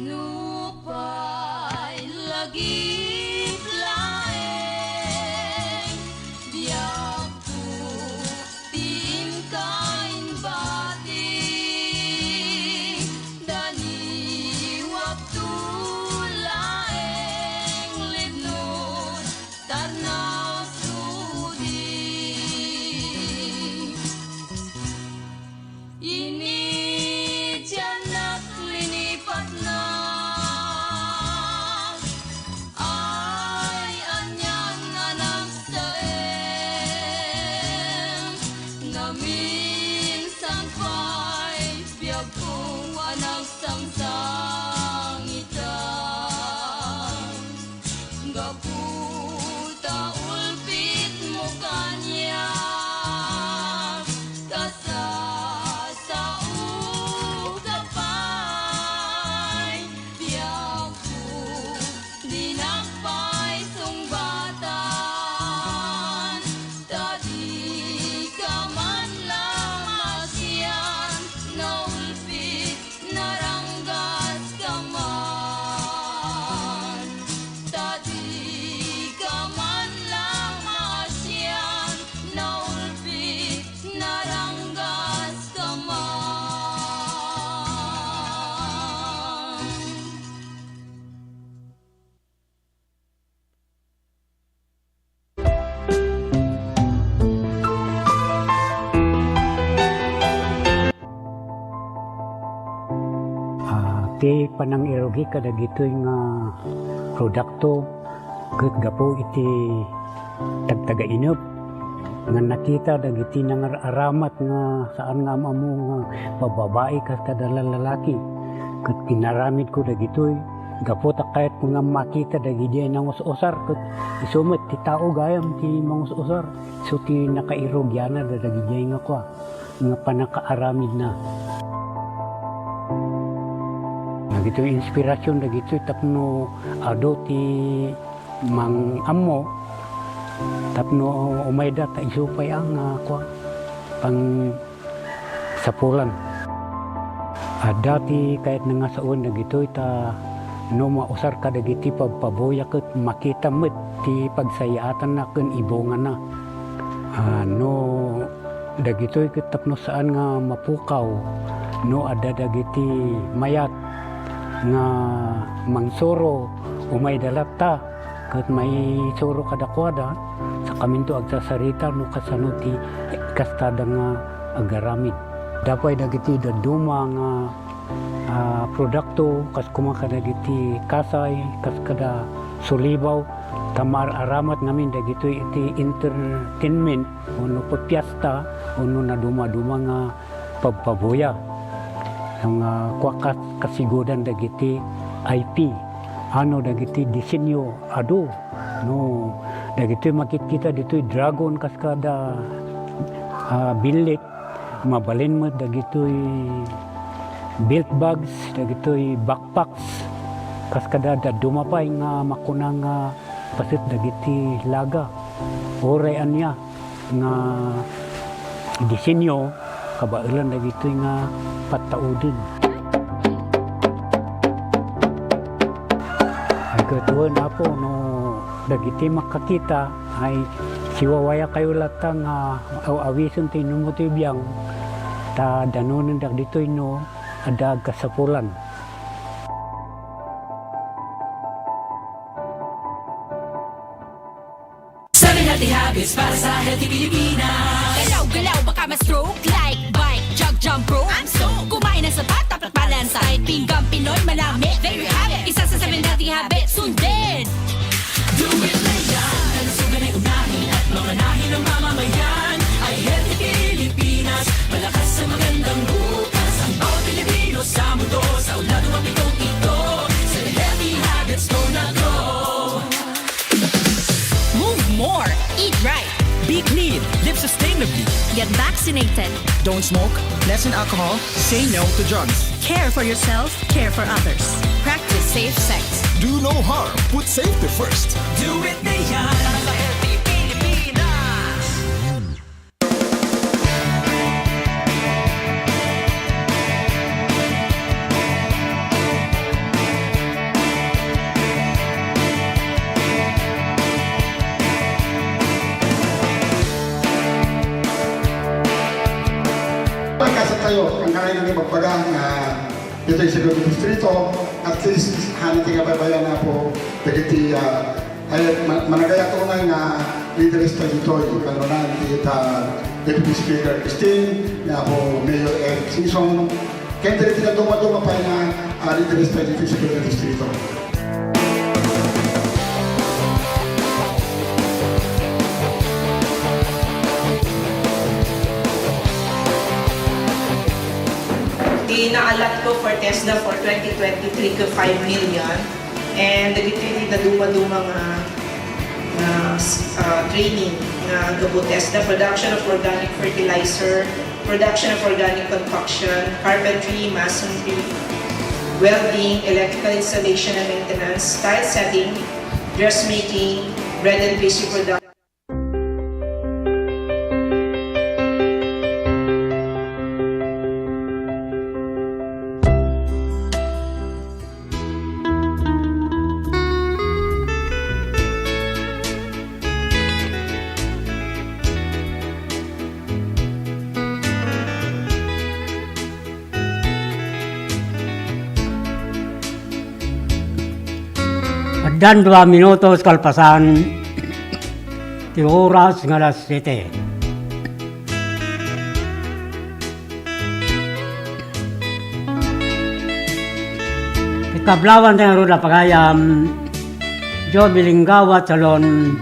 Nupay lagip laeng biagko ti inkaimbati, daniwakto laeng libnod tarnas rudi. Inidiannak linipatna, ay anian nga nagsaem, naminsan pay biagko a nagsangsangitan. Gapu ta ulpitmo kaniak, kasasaoka pay, biagko, dinak pay sungbatan, ta dika man la maasian, naulpit, naranggas ka man, ta dika man la maasian, naulpit, naranggas ka man. Ah, ti panangirugi kadagitoy nga produkto ket gapu iti tagtagainep nga nakita dagiti nangar-aramat nga saan nga am-ammo nga babbabai kas kada lalaki, ket inaramidko dagitoy gapu ta kayatko nga makita dagidiay nangus-usar, ket isu met ti tao gayam ti mangus-usar. Isu ti nakairugianna dagijay nga kua, nga pannakaaramidna. Dagitoy inspirasyon dagitoy tapno adu ti mang-ammo tapno umayda ta isu pay a nga kua, pangsapulan. Adda ti kayatna nga sawen dagitoy ta no mausar kadagiti pabpabuya ket makita met ti pagsayaatanna ken ibungana. Ah, no dagitoy ket tapno saan nga mapukaw, no adda dagiti mayat nga mangsuro, umayda latta ket maisuro kadakuada, sakaminto agsasarita no kasano ti kastada nga agaramid. Adda pay dagiti dadduma nga, ah, produkto, kas koma kadagiti kasay, kas kada sulibaw, ta maar-aramat ngamin dagitoy iti entertainment, wenno pipiesta, wenno nadumaduma nga pabpabuya. Nga kua kas-, kasigudan dagiti I P, ano dagiti disenyo adu, no, dagitoy makitkita ditoy dragon kas kada, ah, billit, mabalin met dagitoy belt bags, dagitoy backpacks, kas kada dadduma pay nga makuna nga paset dagiti laga. Uray ania nga disenyo, Kabaelan dagitoy nga pattauden. Ay, ket wen, Apo, no dagiti makakita, ay siwawayakayo latta nga aw-awisen ti inummo ti biang, ta danonen dagitoy no adda agkasapulan. Seven healthy habits para sa healthy Pilipinas. Galaw-galaw, baka ma-stroke. Like, bike, jog, jump rope. I'm sold. Kumain ng sapat, dapat balansay. Pinggang Pinoy, manamit, there you have it. Isa sa seven healthy habits, sundin. Do it na yan. Kalusugan ay unahin at mamanahin ng mamamayan. Ay healthy Pilipinas, malakas sa magandang bukas. Ang bawat Pilipino sa mundo, sa ulado mapitong ito. Sa healthy habits, go na go. Move more. Eat right. Be clean. Live sustainably. Get vaccinated. Don't smoke. Lessen alcohol. Say no to drugs. Care for yourself. Care for others. Practice safe sex. Do no harm. Put safety first. Do it na yan. Sa healthy Pilipinas. Pagkasat tayo, ang kaya namin magpaga nga ditoy sa Distrito, at least, hana ti kabaybayan na po, dagiti, ah, Ay, ma-, managayat unay nga leaders tayo ditoy, kanrunan ti ita Deputy Speaker Christine, ni Apo Mayor Eric Sison, ken dagiti dadduma-duma pay nga, ah, leaders tayo ditoy sa Distrito. Ti naalat ko for TESDA for twenty twenty-three ko five million. And dagitoy ti naduma-duma nga, nga, ah, training nga gapu TESDA, production of organic fertilizer, production of organic compaction, carpentry, masonry, welding, electrical installation and maintenance, tile setting, dressmaking, bread and pastry production. Addan dua minutos kalpasan ti oras nga alas siete. Ti kablawan ti ngarud a pagayam, Joe Bilinggawa Salon,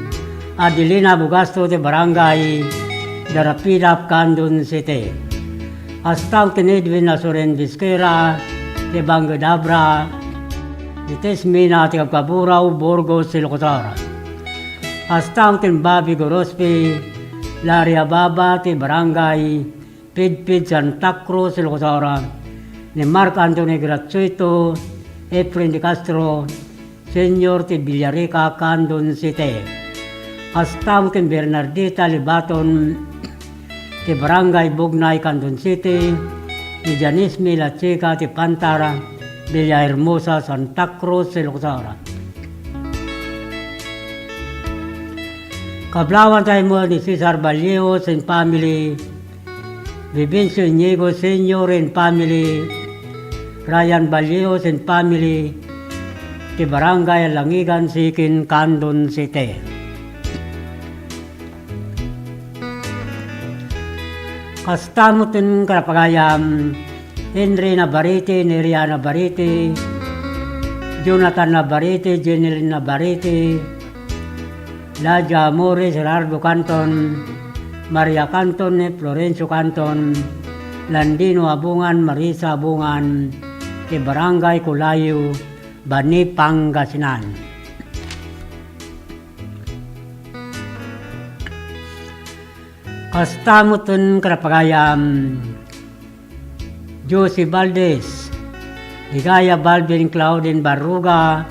Adelina Bugasto ti Barangay Darapidap, Candon City. Astaw ken Edwin Asoren Bisquera ti Banged Abra, ni Tesmina ti Kabkaburaw, Burgos, Ilocos Sur. Astaw ken Bobby Gorospe, Laria Baba ti Barangay Pidpid, Santa Cruz, Ilocos Sur, ni Mark Anthony Gratuito, Efren de Castro, Senior ti Villarica, Candon City. Astaw ken Bernardita Libaton ti Barangay Bugnay, Candon City, ni Janice Milachica ti Pantar, Villahermosa, Santa Cruz, Ilocos Sur. Kablawan tayo mo ni Cesar Vallejo and family, Vivencio Iñigo Senior and family, Ryan Vallejo and family, ti Barangay Langigan Sikin, Candon City. Kasta met ti karapagayam, Henry Navarrete, Neria Navarrete, Jonathan Navarrete, Jeneline Navarrete, Ladia Amores, Gerardo Canton, Maria Canton, Florencio Canton, Landino Abungan, Marisa Abungan, ti Barangay Culayo, Bani, Pangasinan. Kasta met ti karapagayam, Josie Valdez, Ligaya Balvin, Claudine Barruga,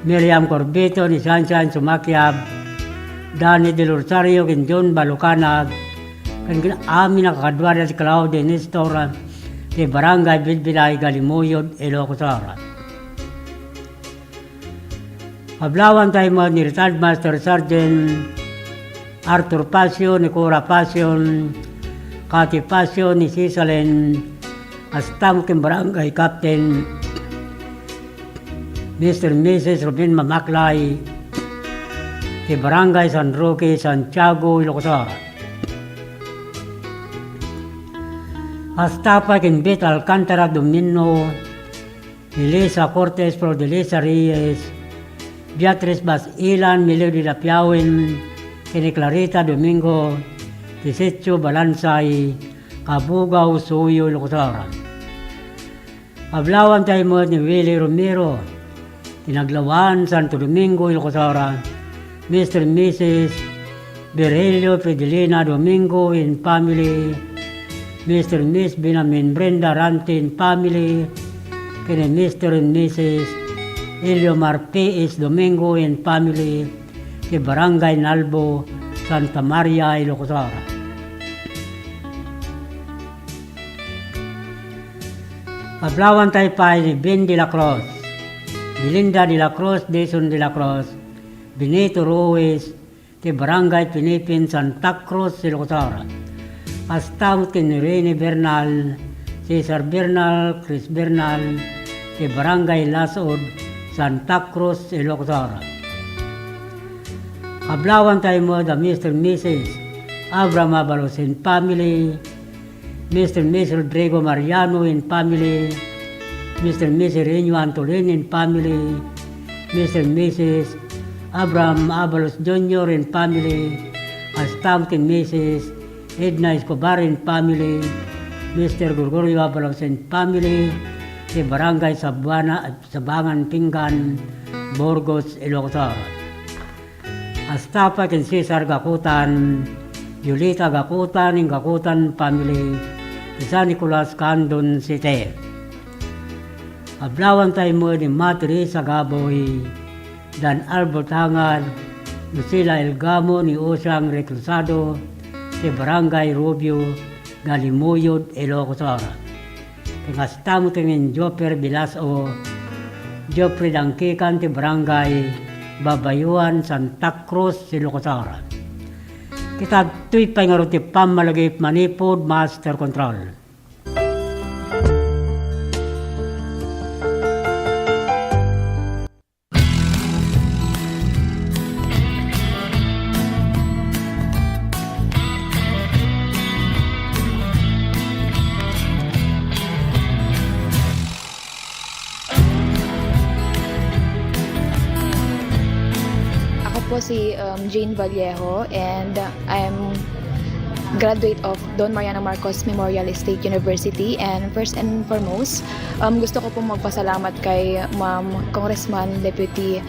Miriam Corbito, ni Sunshine Sumakiab, Danny Del Rosario, ken John Balucanag, ken amin a kakaduada ti Claude Nestor ti Barangay Bilbilay, Galimuyod, Ilocos Sur. Ablawantay met ni Retired Master Sergeant Arthur Pasio, ni Cora Pasio, Cathy Pasio, ni Cisalin, kasta met ken Barangay Captain Mister Missus Ruben Mamaklay, ti Barangay San Roque, Santiago, Ilocos Sur. Kasta pay ken Beth Alcantara Domino, ni Lisa Cortez, Flor de Lisa Reyes, Beatriz Basilan, Melody Lapiawen, ken ni Clarita Domingo, ti Sitio Balansay, Kabugao, Suyo, Ilocos Sur. Ablawantay met ni Willie Romero, ti Naglawaan, Santo Domingo, Ilocos Sur, Mister Missus Virgilio Fidelina Domingo and family, Mister Miss Binamin Brenda Rantin family, ken ni Mister and Missus Eliomar P S Domingo and family, ti Barangay Nalbo, Santa Maria, Ilocos Sur. Ablawantay pay ni Ben de la Cruz, Belinda de la Cruz, Jason de la Cruz, Benito Ruiz, ti Barangay Pinipin, Santa Cruz, Ilocos Sur. Kasta met ken ni Rene Bernal, Cesar Bernal, Chris Bernal, ti Barangay Lasud, Santa Cruz, Ilocos Sur. Ablawantay met da Mister Missus Abraham Abalos and family, Mister Miss Rodrigo Mariano and family, Mister Miss Reno Antolin and family, Mister Missus Abraham Abalos Junior and family, kasta met ken Missus Edna Escobar and family, Mister Gregorio Abalos and family, ti Barangay Sabuana, Sabangan Pinggan, Burgos, Ilocos Sur. Kasta pay ken Cesar Gakutan, Yolita Gakutan, and Gakutan family, ti San Nicolas, Candon City. Ablawantay met ni Ma Teresa Gaboy, Dan Albert Hangad, Lucila Elgamo, ni Osiang Reclusado, ti Barangay Rubio, Galimuyod, Ilocos Sur. Ken kasta met ken ni Joffer Velasco, Jeffrey Dangkikan ti Barangay Babayuan, Santa Cruz, Ilocos Sur. Ket adtoy pay ngarud ti pammalagip manipud Master Control. Ako po si, um, Jane Vallejo, and I'm graduate of Don Mariano Marcos Memorial State University. And first and foremost, um, gusto ko pong magpasalamat kay Ma'am Congressman Deputy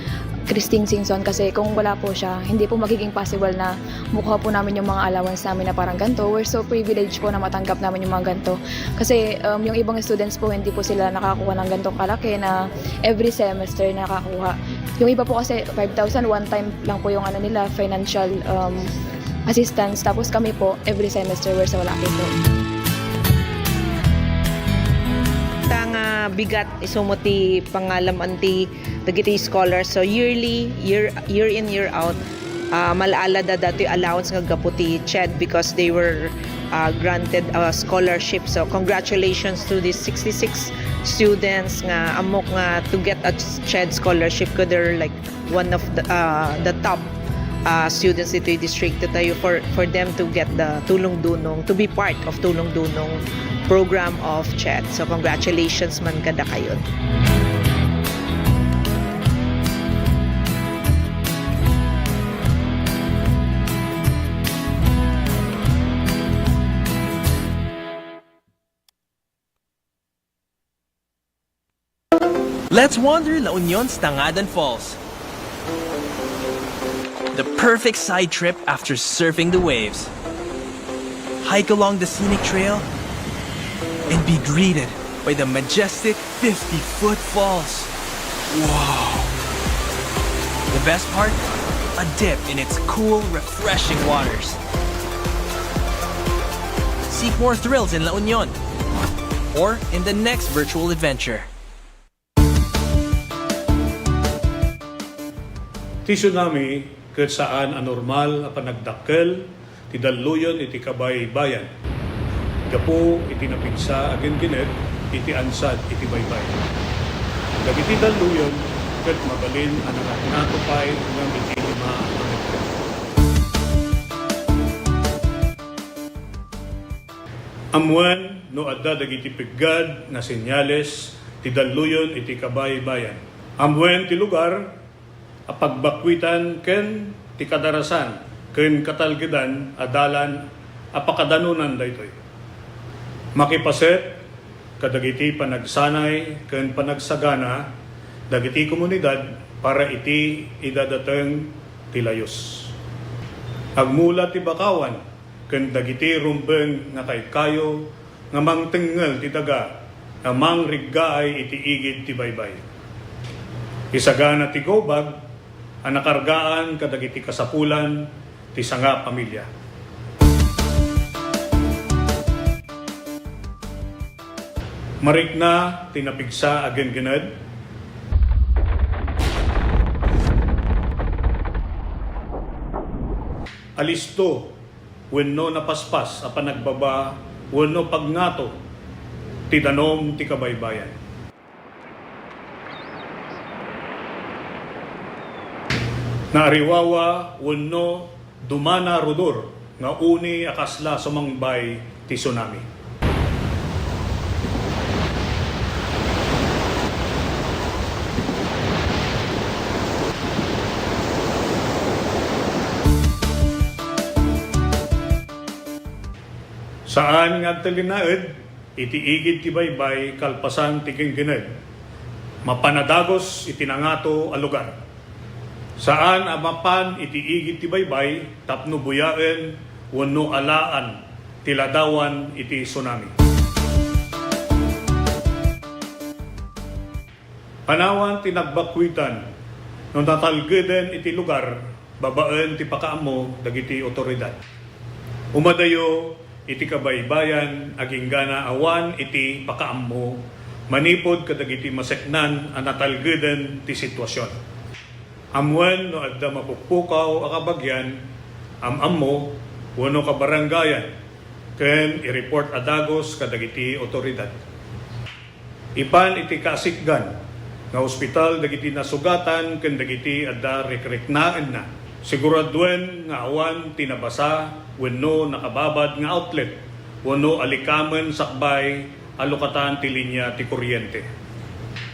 Christine Singson, kasi kung wala po siya, hindi po magiging possible na makuha po namin yung mga allowance namin na parang ganito. We're so privileged po na matanggap namin yung mga ganito. Kasi, um, yung ibang students po, hindi po sila nakakuha ng ganitong kalaki na every semester nakakuha. Yung iba po kasi five thousand, one time lang po yung ano nila, financial, um, assistance. Tapos kami po, every semester, we're so lucky po. Ta nga bigat, isu met ti pangalam-an ti dagiti scholars. So yearly, year, year in, year out, ah, mal-ala da datoy allowance nga gapu ti CHED because they were, ah, granted a scholarship. So congratulations to these sixty-six students nga ammok nga to get a CHED scholarship, 'cause they're, like, one of the, ah, the top, ah, students ditoy distrito tayo for, for them to get the Tulong Dunong, to be part of Tulong Dunong program of CHED. So congratulations man kadakayo. Let's wander La Union's Tangadan Falls. The perfect side trip after surfing the waves. Hike along the scenic trail and be greeted by the majestic fifty-foot falls. Wow! The best part? A dip in its cool, refreshing waters. Seek more thrills in La Union or in the next virtual adventure. Ti tsunami ket saan a normal a panagdakkel ti dalluyon iti kabaybayan gapu iti napigsa a genggened iti ansad iti baybay. Dagiti dalluyon ket mabalin a nangatngato pay ngem iti lima a metro. Ammoen no adda dagiti peggad nga senyales ti dalluyon iti kabaybayan. Ammoen ti lugar a pagbakkuitan ken ti kadarasan ken katalgedan a dalan a pakadanonan daytoy. Makipaset kadagiti panagsanay ken panagsagana dagiti komunidad para iti idadateng ti layus. Agmula ti bakawan ken dagiti rumbeng nga kaykayo nga mangtengngel ti daga a mangriggaay iti igid ti baybay. Isagana ti gubag a nakargaan kadagiti kasapulan ti sangapamilya. Marikna ti napigsa a genggened. Alisto wenno napaspas a panagbaba wenno pagngato ti danum ti kabaybayan. Naariwawa wenno dumana rudor nga uni a kasla sumangbay ti tsunami. Saan nga agtalinaed iti igid ti baybay kalpasan ti genggened. Mapan a dagus iti nangato a lugar. Saan a mapan iti igid ti baybay tapno buyaen wenno alaan ti ladawan iti tsunami. Panawan ti nagbakkuitan no natalgeden iti lugar babaen ti pakaammo dagiti otoridad. Umadayo iti kabaybayan agingga awan iti pakaammo manipud kadagiti maseknan a natalgeden ti situasion. Ammoen no adda mapukpukaw a kabagian, am-ammo, wenno kabarangayan, ken i-report a dagus kadagiti otoridad. Ipan iti kasikgan nga ospital dagiti nasugatan ken dagiti adda rikriknaenna. Siguraduen nga awan ti nabasa wenno nakababad nga outlet wenno alikamen sakbay a lukatan ti linia ti kuryente.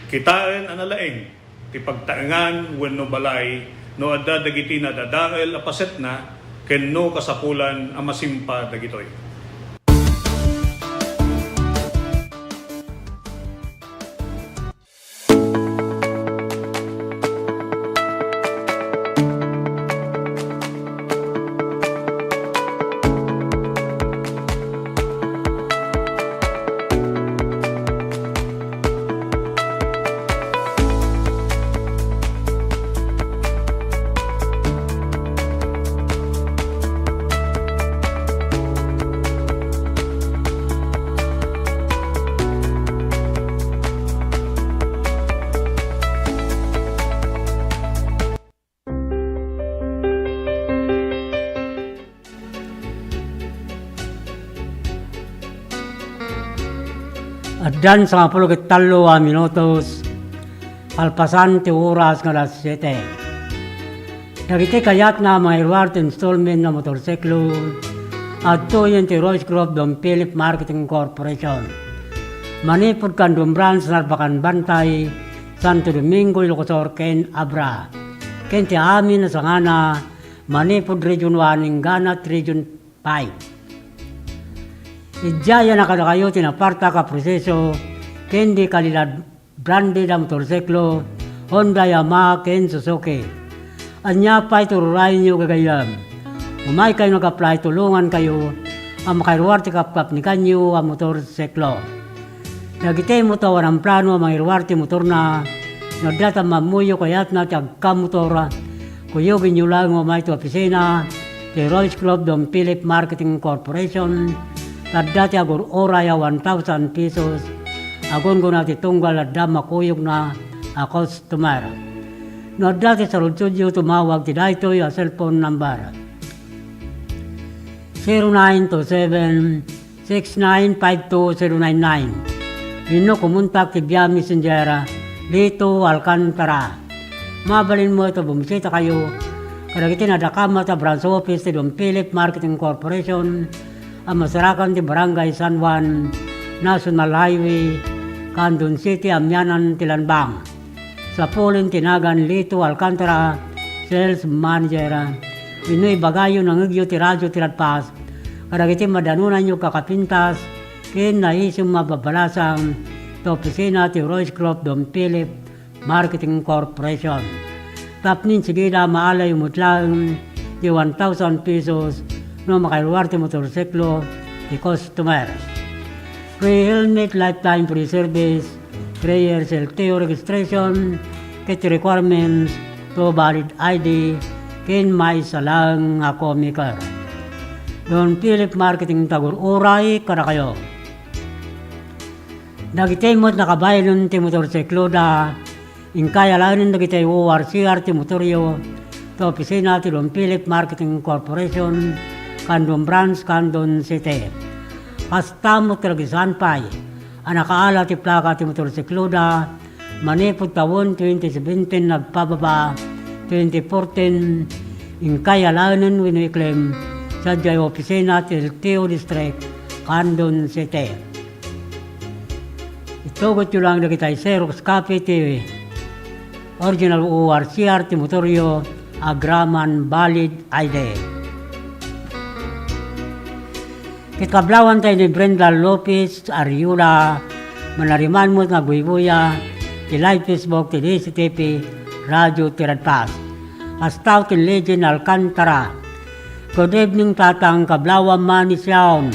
Kitaen a nalaing ti pagtaengan wenno balay no adda dagiti nadadael a pasetna ken no kasapulan a masimpa dagitoy. Addan sangapulo ket tallo a minutos kalpasan ti oras nga alas siete. Dagiti kayatna a mangiruar ti installment a motorsiklo, adtoyen ti Royce Group Don Philip Marketing Corporation. Manipud Candom Branch, Narbacan Bantay, Santo Domingo, Ilocos Sur, ken Abra. Ken ti amin a sangana, manipud Region one inggana ti Region five. Idiay a kadakayo ti napartak a proseso ken di kalidad branded a motorsiklo, Honda, Yamaha, ken Suzuki. Ania pay ti ururayenyo, gagayyem? Umaykayo nga apply, tulongankayo a makairuar ti kapkapnikanyo a motorsiklo. Dagiti motor a awan plano a mangiruar ti motorna, no adda ti ammammoyo kayatna ti agkamotor, kuyogenyo laeng nga umay ti opisina ti Royce Club Don Philip Marketing Corporation, Adda ti agur-uray a one thousand pesos, agunggona ti tunggal adda makuyogna a customer. No adda ti sarudsodyo, tumawag ti daytoy a cellphone number, zero nine two seven, six nine five two zero nine nine. Wenno kumontak ti via messenger, Lito Alcantara. Mabalin met a bumisitakayo kadagiti nadakamat a branch office ti Don Philip Marketing Corporation a masarakan ti Barangay San Juan, National Highway, Candon City, amianan ti Lanbang. Sapulen ti nagan Lito Alcantara, Sales Manager. Wenno ibagayo, nangngegyo ti Radyo Tiradpas kadagiti madanonanyo kakapintas ken naisim a babalasang ta opisina ti Royce Group Don Philip Marketing Corporation. Tapno insigida, maalayo met laeng ti one thousand pesos no makaluar ti motorsiklo ti customer. Free helmet, lifetime free service, three years L T O registration, ket requirements to valid I D, ken maysa laeng a co-maker. Don Philip Marketing, tagur-uray kadakayo. Dagiti met nakabaylon ti motorsikloda, inkay alaenen dagiti O R C R ti motoryo ta opisina ti Don Philip Marketing Corporation, Candon Branch, Candon City. Kasta met kadagiti saan pay a nakaala ti plaka ti motorsikloda manipud tawen twenty seventeen agpababa, twenty fourteen, inkay alaenen wenno iklem sadiay opisina ti L T O District, Candon City. Itugotyo lang dagiti Xerox copy ti original O R C R ti motoryo agraman valid I D. Ket kablawanta ni Brenda Lopez Ariola, manariman met nga agbuybuya ti live Facebook ti D C T P Radio Tiradpas. Kasta ken Legend Alcantara. Good evening, Tatang, kablawam man ni Sion.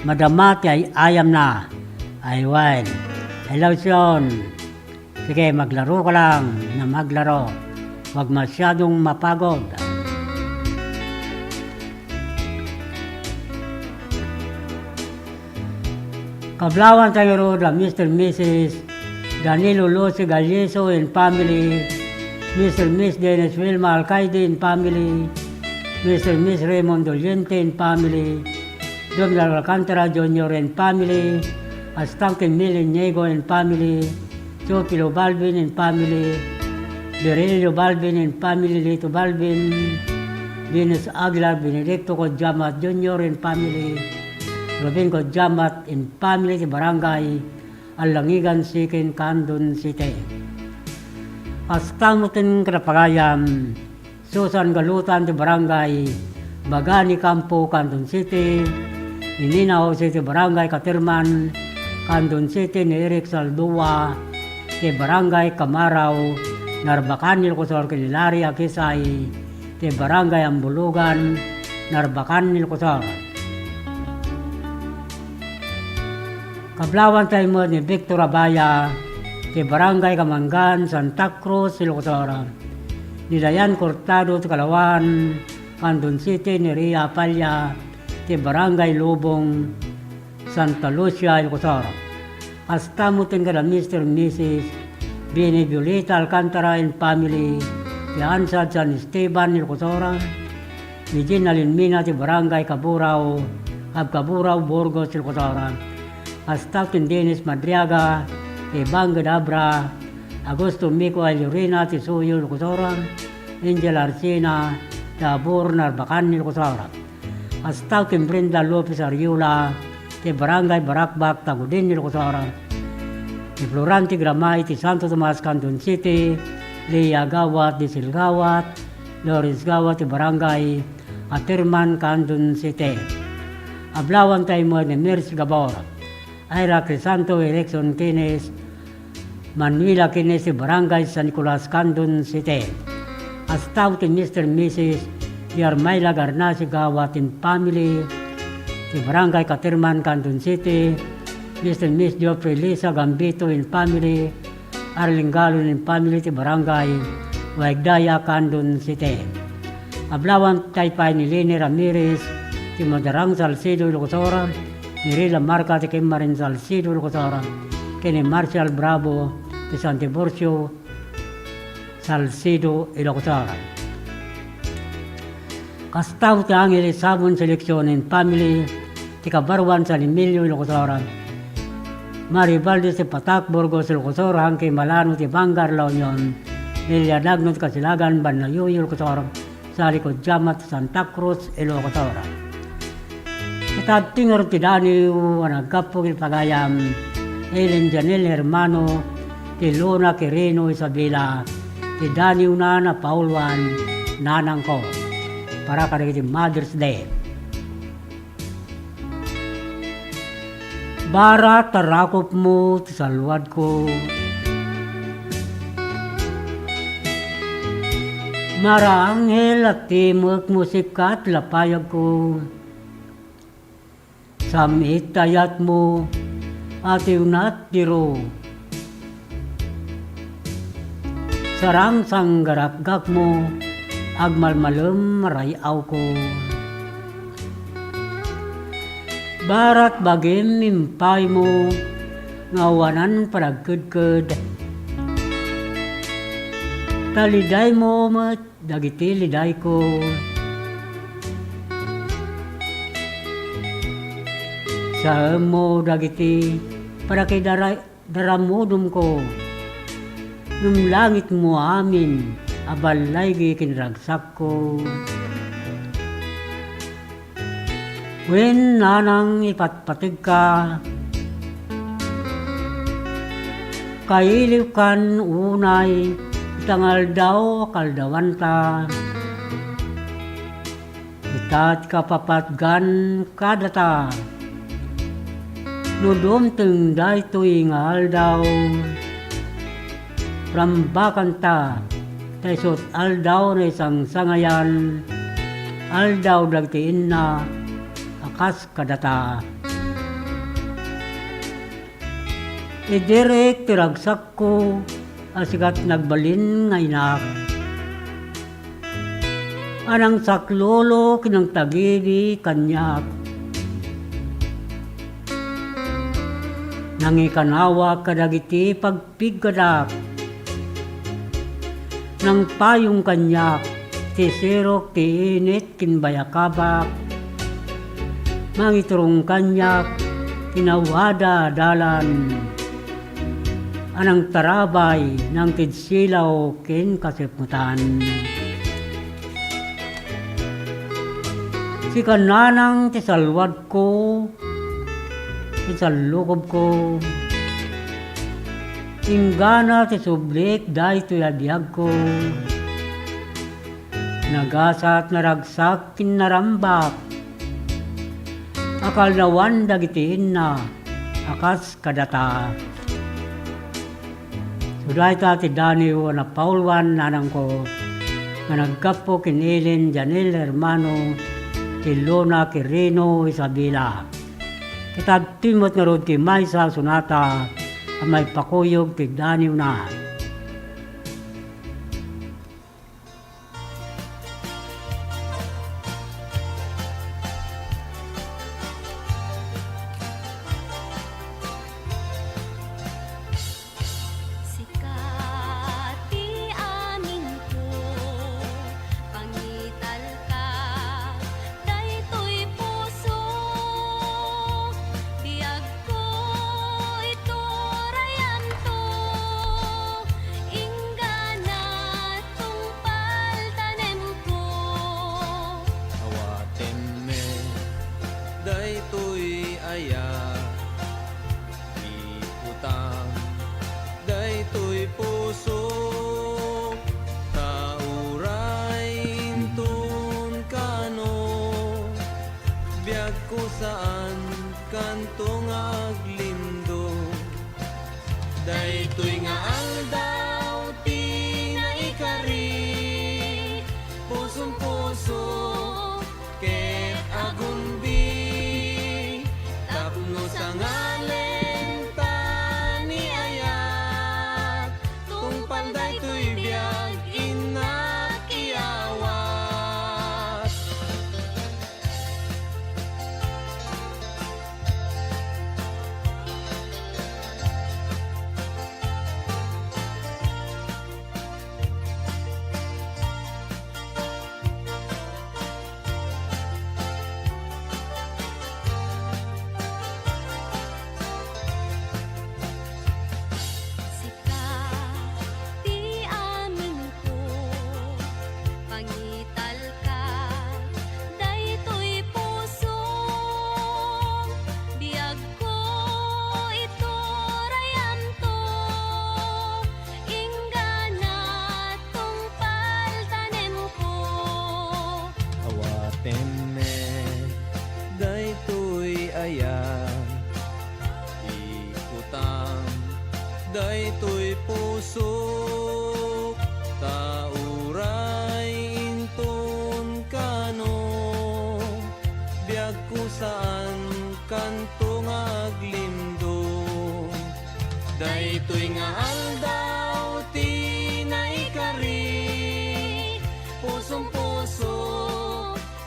Madama ti ay-ayamna. Aywan. Hello, Sion. Sige, maglaro ka lang na maglaro. Huwag masyadong mapagod. Kablawanta ngarud a Mister Missus Danilo Lucy Galleso and family, Mister Miss Dennis Wilma Alcaide and family, Mister Miss Raymond Doliente and family, Jomar Alcantara Junior and family, Astang Kimil Inigo and family, Teofilo Balbin and family, Virgilio Balbin and family, Lito Balbin, Venus Aguilar, Benedicto Codiamat Junior and family, Ruben Codiamat and family ti Barangay Alangigan Second, Candon City. Kasta met ken kadapagayam, Susan Galutan ti Barangay Bagani Campo, Candon City, ni Nina Jose ti Barangay Caterman, Candon City, ni Eric Saldua ti Barangay Camarao, Narbacan, Ilocosur, ken ni Larry Akisay ti Barangay Ambulugan, Narbacan, Ilocosur. Kablawanta met ni Victor Abaya ti Barangay Kamangan, Santa Cruz, Ilocosur. Ni Dayan Cortado ti Kalawan, Candon City, ni Ria Apalla ti Barangay Lubong, Santa Lucia, Ilocosur. Kasta met ken kada Mister Missus Bini Violeta Alcantara and family ti Ansad, San Esteban, Ilocosur. Ni Jean Alinmina ti Barangay Kaburao, Kabkaburao, Burgos, Ilocosur. Kasta ken Dennis Madriaga ti Banged Abra, Augusto Mico Alurina ti Suyo, Ilocosur, Angel Arcina ti Abor, Narbacan, Ilocosur. Kasta ken Brenda Lopez Ariola ti Barangay Barakbak, Tagudin, Ilocosur. Ni Florante Gramay ti Santo Tomas, Candon City, Lea Gawat, Diesel Gawat, Lawrence Gawat ti Barangay Caterman, Candon City. Kablawanta met ni Mercy Gabor, Ira Crisanto, Erickson Kines, Manuela Kines ti Barangay San Nicolas, Candon City. Kasta ken Mister Missus Yarmaila Garnasi Gawat and family ti Barangay Caterman, Candon City. Mister Miss Geoffrey Lisa Gambito and family, Arlene Galon and family ti Barangay Waigdaya, Candon City. Kablawanta pay ni Leni Ramirez ti Madarang, Salcedo, Ilocosur, ni Rila Marca ti Kimmarin Salcedo, Ilocos Sur, ken ni Marcial Bravo ti San Tiburcio, Salcedo, Ilocos Sur. Kasta met ti Angel Sabon Selecciones Family ti Kabaruan San Emilio, Ilocos Sur. Mari Valdez ti Patak, Burgos, Ilocos Sur, Hangke Malano ti Vanguard La Union, Lilia Dagno ti Kasilagan, Banna Yuyu, Ilocos Sur, Sali Kodiama ti Santa Cruz, Ilocos Sur. Ita adtoy ngarud ti daniw a naggapu iti pagayam, Ellen Janelle Hermano, ti Luna Quirino Isabela, ti daniwna a napauluan, nanangko, para kadagiti Mother's Day. Bara ta rakupmo ti salwadko. Mara anghel a timekmo, sika ti lapayagko. Sam-it ti ayatmo, atiwna ti ru. Sarangsang garakgakmo, agmalmalem ray-awko. Barat bagim impaymo, nga awanan panagkedked. Ta lidaymo met dagiti lidayko. Saemmo dagiti panakidaray-, daramudomko. Ngem langitmo amin a ballaygi ken ragsakko. Wen, nanang, ipatpategka. Kailiwkan unay ita nga aldaw a kaaldawanta. Ita ti kapapatgan kadata. No dumteng daytoy nga aldaw, rambakanta, ta isu ti aldaw a naisangsangayan, aldaw dagiti inna a kas kadata. Idirik ti ragsakko a sika ti nagbalin nga inak, a nangsaklolo ken nangtagidi kaniak. Nangikanawak kadagiti pagpiggadak. Nangpayong kaniak ti sirok ti init ken bayakabak. Mangiturong kaniak ti nawada a dalan a nangtarabay, nangkidsilaw ken kasipmetan. Sika nanang ti salwadko, ti sallukobko. Inggana ti sublik daytoy a biagko. Nagasat, naragsak ken narambak a kaaldawan dagiti inna a kas kadata. Isu dayta ti daniw a napauluan, nanangko, nga naggapu ken Ellen Janelle Hermano, ti Luna Quirino Isabela. Ket adtoy met ngarud ti maysa a sonata a maipakuyog ti daniwna. Sika ti aminko, pangitalka daytoy puso, biagko iturayanto, inggana tungpal tanemko. Awatem met daytoy aya, iputam daytoy puso, ta uray inton kano, biagko saan kanto nga aglindong. Daytoy nga aldaw ti naikari, pusong-puso ket agumbi, tapno sangalen ta ni ayat, tungpal daytoy biag, innak iyawat. Daytoy pusok, ta uray inton kano, biagko saan kanto nga aglimdo. Daytoy nga aldaw ti naikari, pusong-puso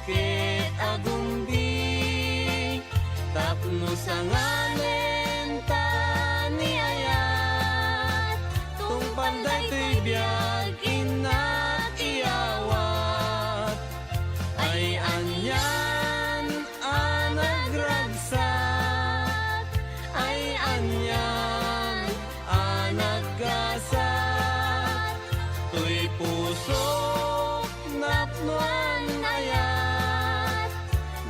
ket agumdi. Tapno sangalen ta ni ayat, tungpal daytoy biag, innak iyawat. Ay anian a nagragsak, ay anian a naggasat, toy pusok napnoan ayat,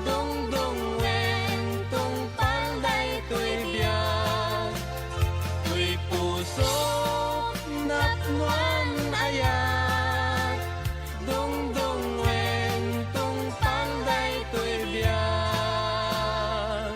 dungdung wen tungpal daytoy biag. Toy pusok napnoan ayat, dungdung wen tungpal daytoy biag.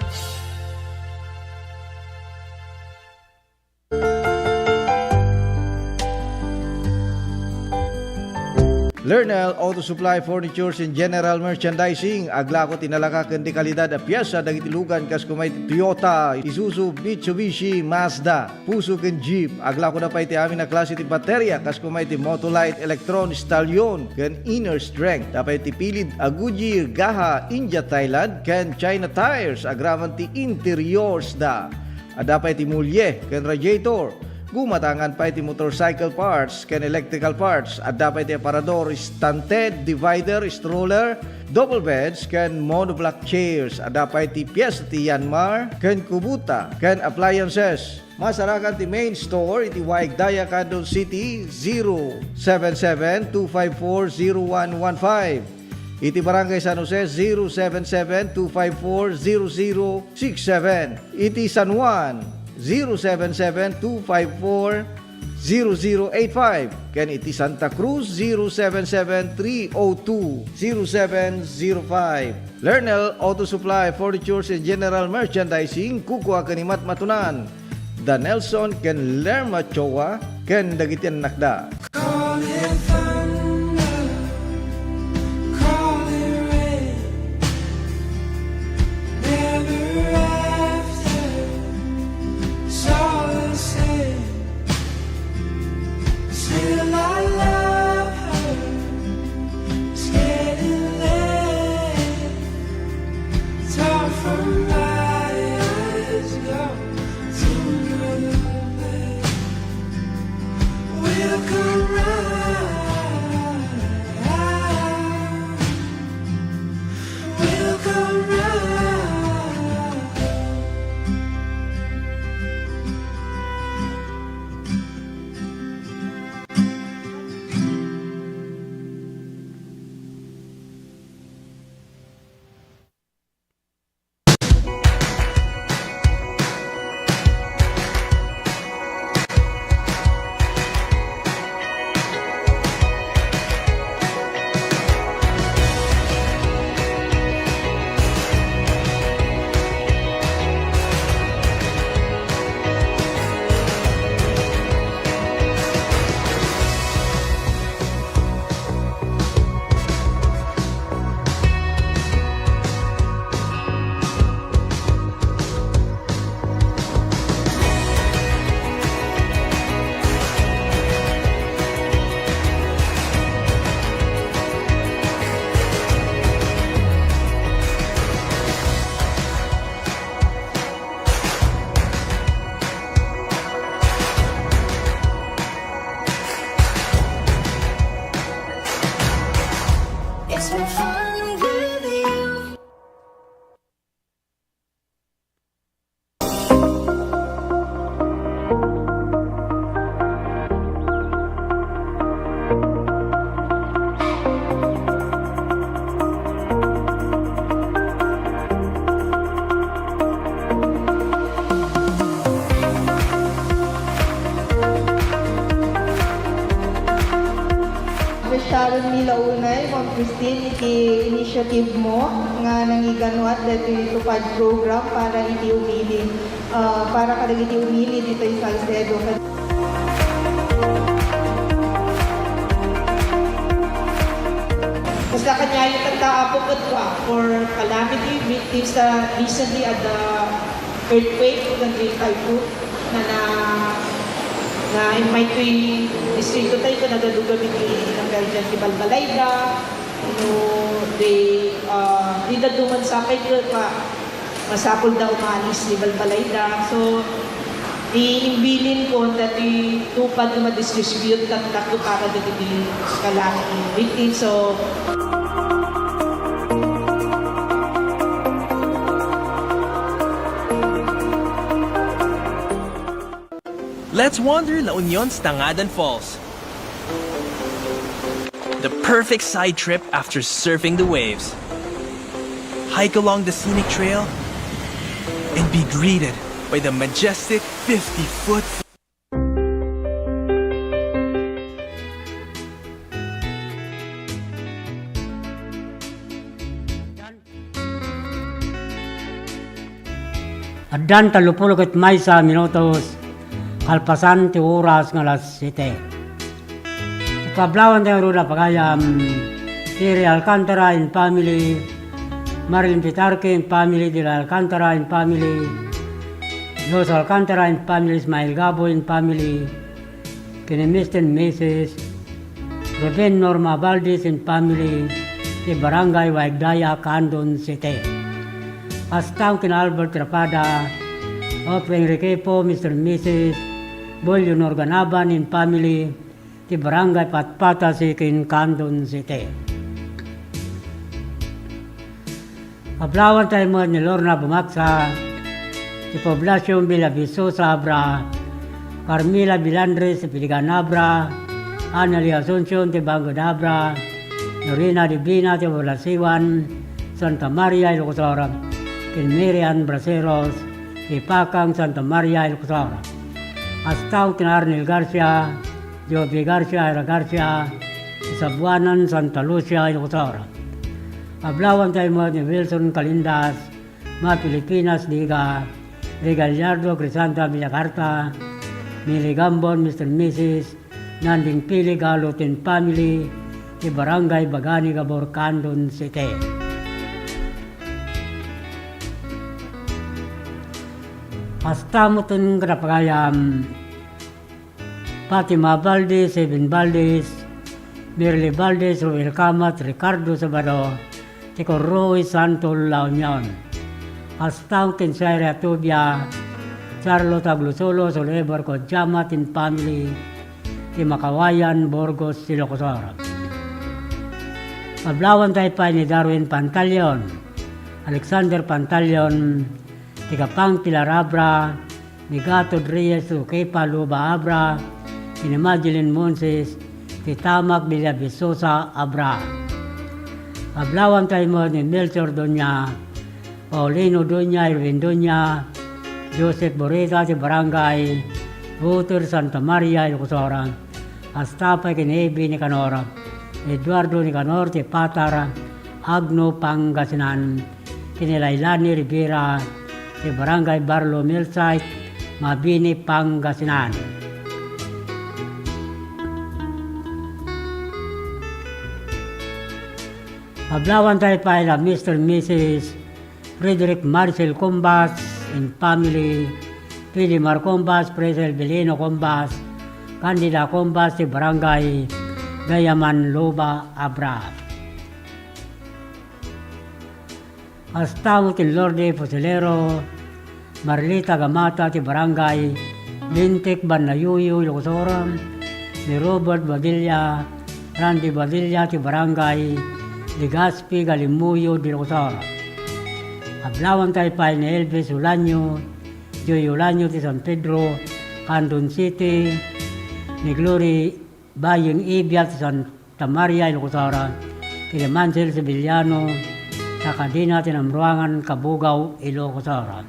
Lernel Auto Supply Furnitures and General Merchandising, aglako ti nalaka ken di kalidad a piesa dagiti lugan kas kumay ti Toyota, Isuzu, Mitsubishi, Mazda, Fuso ken Jeep. Aglako da pay ti amin a klase ti bateria kas kumay ti Motolite, Electron, Stallion, ken Inner Strength. Da pay ti pilid a Goodyear, Gaha, India, Thailand, ken China tires. Agraman ti interiors da. Adda pay ti mulye ken radiator. Gumatangan pay ti motorcycle parts ken electrical parts. Adda pay ti aparador, stunted, divider, stroller, double beds, ken monoblock chairs. Adda pay ti piesta ti Yanmar ken Kubota ken appliances. Masarakan ti main store iti Waig Daya, Candon City, zero seven seven two five four zero one one five. Iti Barangay San Jose, zero seven seven two five four zero zero six seven. Iti San Juan, zero seven seven two five four zero zero eight five. Ken iti Santa Cruz, zero seven seven three oh two zero seven zero five. Lernel Auto Supply, Furnitures and General Merchandising, kukua ken ni Matmatunan. Da Nelson ken Lerma Choa ken dagiti annakda. Call it thunder, call it rain, never after, it's all the same. Still I love her, it's getting late. It's hard for my eyes go to another place. We'll come Aron ni Launay, Ma'am Christine, iti initiative mo nga nangiganwat daytoy TUPAD program para iti umili, ah, para kadagiti umili ditoy Salcedo. Basta kaniayo tatta, Apo, ket for calamity victims, ah, recently at the earthquake, the great typhoon, na, na, na-invite ko yung distrito tayo, kung nagadugan yung ilang dyan, di Balbalayda, no, di, ah, di daduman sa kay pa, masapul da umalis, di Balbalayda. So, di imbilin ko, dati TUPAD nga ma-distribute, tatta ko para dagiti kalaki. Victim, so, Let's wander La Union's Tangadan Falls. The perfect side trip after surfing the waves. Hike along the scenic trail and be greeted by the majestic fifty-foot Addan tallopulo ket maysa minutos kalpasan ti oras nga alas siete. Iti pablawan tayo runa pagayam, Tere Alcantara and family, Marilyn Pitarque and family, Dila Alcantara and family, Los Alcantara and family, Ismael Gabo and family, ken ni Mister and Missus Ruben Norma Valdez and family, ti Barangay Waigdaya, Candon City. Kasta ken Albert Rapada, Ofra Enriquepo, Mister and Missus Bolio Norganaban and family, ti Barangay Patpata, Siquijor, Candon City. Pablawan tayo met ni Lorna Bumaksa, ti Poblacion Villavisosa, Abra, Carmela Vilandres, ti Piligan, Abra, Annalie Asuncion, ti Bangud, Abra, Norina Divina, ti Balasiwan, Santa Maria, Ilocos, ken Mary Ann Braceros, ti Pakang, Santa Maria, Ilocos. Kasta ken Arnel Garcia, Jovi Garcia, Ira Garcia, ti Sabuanan, Santa Lucia, Ilocos. Pablawan tayo met ni Wilson Calindas, mga Pilipinas, Diga, Ray Gallardo, Crisanta Villacarta, Mili Gambon, Mister and Missus Nanding Pili Galutin family, ti Barangay Bagani, Gabor, Candon City. Kasta met ken kadagiti pagayam, Fatima Valdez, Evan Valdez, Merly Valdez, Roel Camat, Ricardo Sabado, ti Corroy, Santol, La Union. Kasta ken Shaira Tubia, Charlotte Aglusolos, Oliver Kodjama, and family, ti Makawayan, Burgos, Ilocos. Pablawan tayo pay ni Darwin Pantaleon, Alexander Pantaleon, ti Gapang Pilar Abra, ni Gatod Reyes Luquepa Luba Abra, ni Madeline Monses, ti Tamak Villavisosa Abra. Pablawan tayo met ni Melchor Doña, Paulino Doña, Irwin Doña, Joseph Borita ti Barangay Buter, Santa Maria, Ilocos. Kasta pay ken Ebi Nicanor, Eduardo Nicanor ti Patar, Agno, Pangasinan, ken ni Lailani Rivera ti Barangay Barlo Millsite, Mabini, Pangasinan. Pablawan tayo pay la Mister and Missus Frederick Marcel Combas and family, Pilimar Combas, Presel Belino Combas, Candida Combas ti Barangay Gayaman Luba Abra. Kasta met ken Lorde Fusilero, Marlita Gamata ti Barangay Lintik, Bannayuyu, Ilocos Sur, ni Robert Badilla, Randy Badilla ti Barangay Legazpi, Galimuyo, Ilocos Sur. Pablawan tayo pay ni Elvis Ulanio, Joy Ulanio ti San Pedro, Candon City, ni Glory Baying Ibia ti Santa Maria, Ilocos Sur, ken ni Mansel Sevillano, Sakadina ti Namruangan, Cabugao, Ilocos Sur.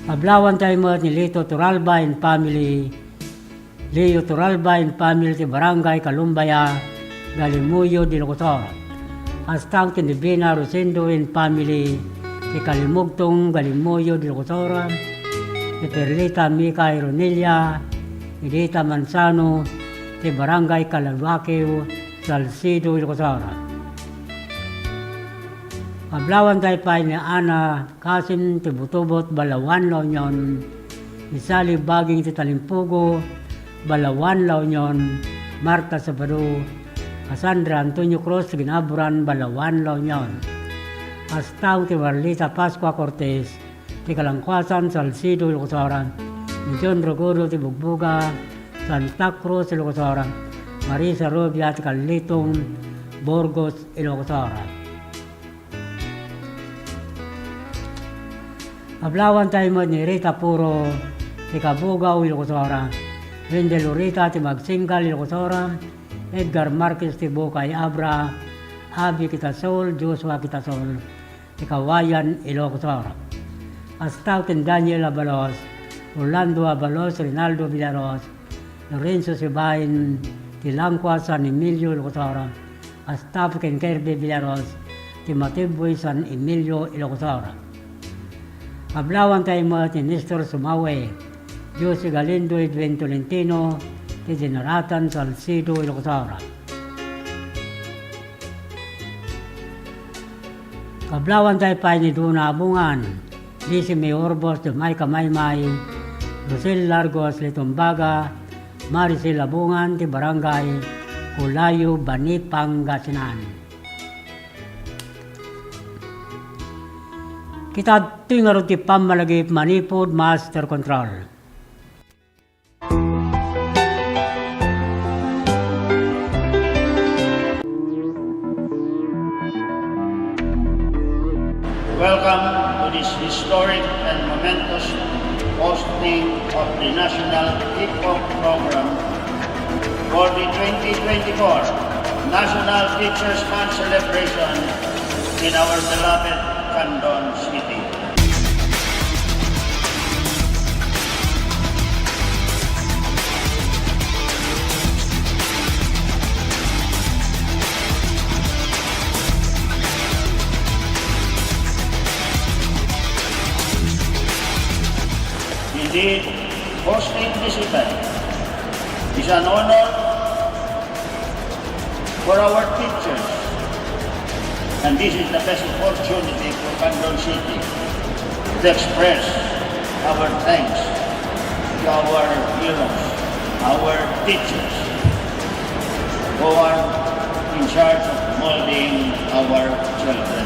Pablawan tayo met ni Lito Toralba and family, Leo Toralba and family ti Barangay Kalumbaya, Galimuyod, Ilocos Sur. Kasta ken ni Bina Rosendo and family ti Kalimugtong, Galimuyod, Ilocos Sur. Ni Perlita Mika Ironilla, Ilita Manzano, ti Barangay Kalaluakeo, Salcedo, Ilocos Sur. Ablawan tayo pay ni Ana Kasim ti Butubot, Balawan, La Union, ni Sally Baging ti Talimpugo, Balawan, La Union, Marta Sabado, Cassandra Antonio Cruz ti Ginaburan, Balawan, La Union. Kasta ti Marlita Pascua Cortez, ti Kalangkuasan, Salcedo, Ilocos Sur, ni John Rogodo ti Bugbuga, Santa Cruz, Ilocos Sur, Marisa Rubia ti Kalitong, Burgos, Ilocos Sur. Ablawan tayo met ni Rita Puro, ti Cabugao, Ilocos Sur, Wendell Lurita ti Magsinggal, Ilocos Sur, Edgar Marquez ti Bukay Abra, Abby Quitasol, Joshua Quitasol, ti Kawayan, Ilocos Sur. Kasta ken Daniel Abalos, Orlando Abalos, Rinaldo Villaros, Lorenzo Sibain, ti Langkua, San Emilio, Ilocos Sur. Kasta ken Kirby Villaros, ti Matibui, San Emilio, Ilocos Sur. Ablawan tayo met ni Nestor Sumawe, Josie Galindo, Edwin Tolentino, ti Dinaratan, Salcedo, Ilocos Sur. Kablawan tayo pay ni Dona Abungan, Lizzie May Orbos, Jamaica Maymay, Rosel Largos, Litumbaga, Maricel Abungan, ti Barangay Culayo, Bani, Pangasinan. Kita ti ngarud ti pammalagip manipud master control. Welcome to this historic and momentous hosting of the National Kickoff Program for the twenty twenty-four National Teachers' Month celebration in our beloved Candon City. Indeed, hosting this event is an honor for our teachers, and this is the best opportunity for Candon City to express our thanks to our heroes, our teachers, who are in charge of molding our children.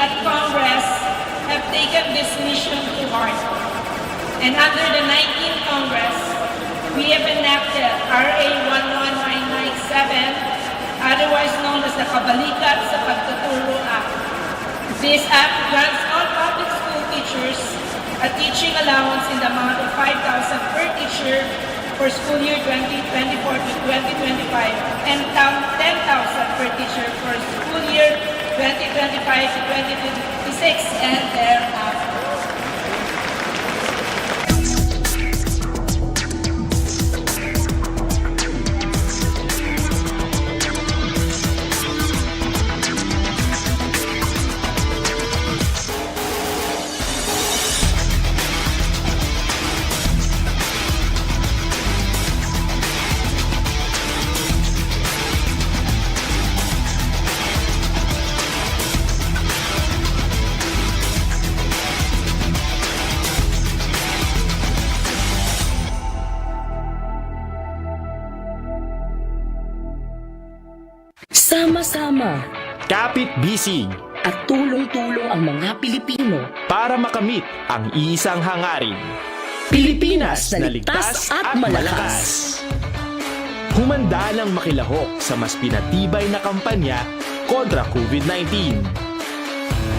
At Congress have taken this mission to heart. And under the nineteenth Congress, we have enacted R A one one nine nine seven, otherwise known as the Kabalikat sa Pagtuturo Act. This act grants all public school teachers a teaching allowance in the amount of five thousand per teacher for school year twenty twenty-four to twenty twenty-five and down ten thousand per teacher for school year twenty twenty-five to twenty twenty-six and thereafter. Sama-sama. Kapit-bisig. At tulong-tulong ang mga Pilipino. Para makamit ang isang hangarin. Pilipinas na ligtas at malakas. Humanda nang makilahok sa mas pinatibay na kampanya kontra COVID nineteen.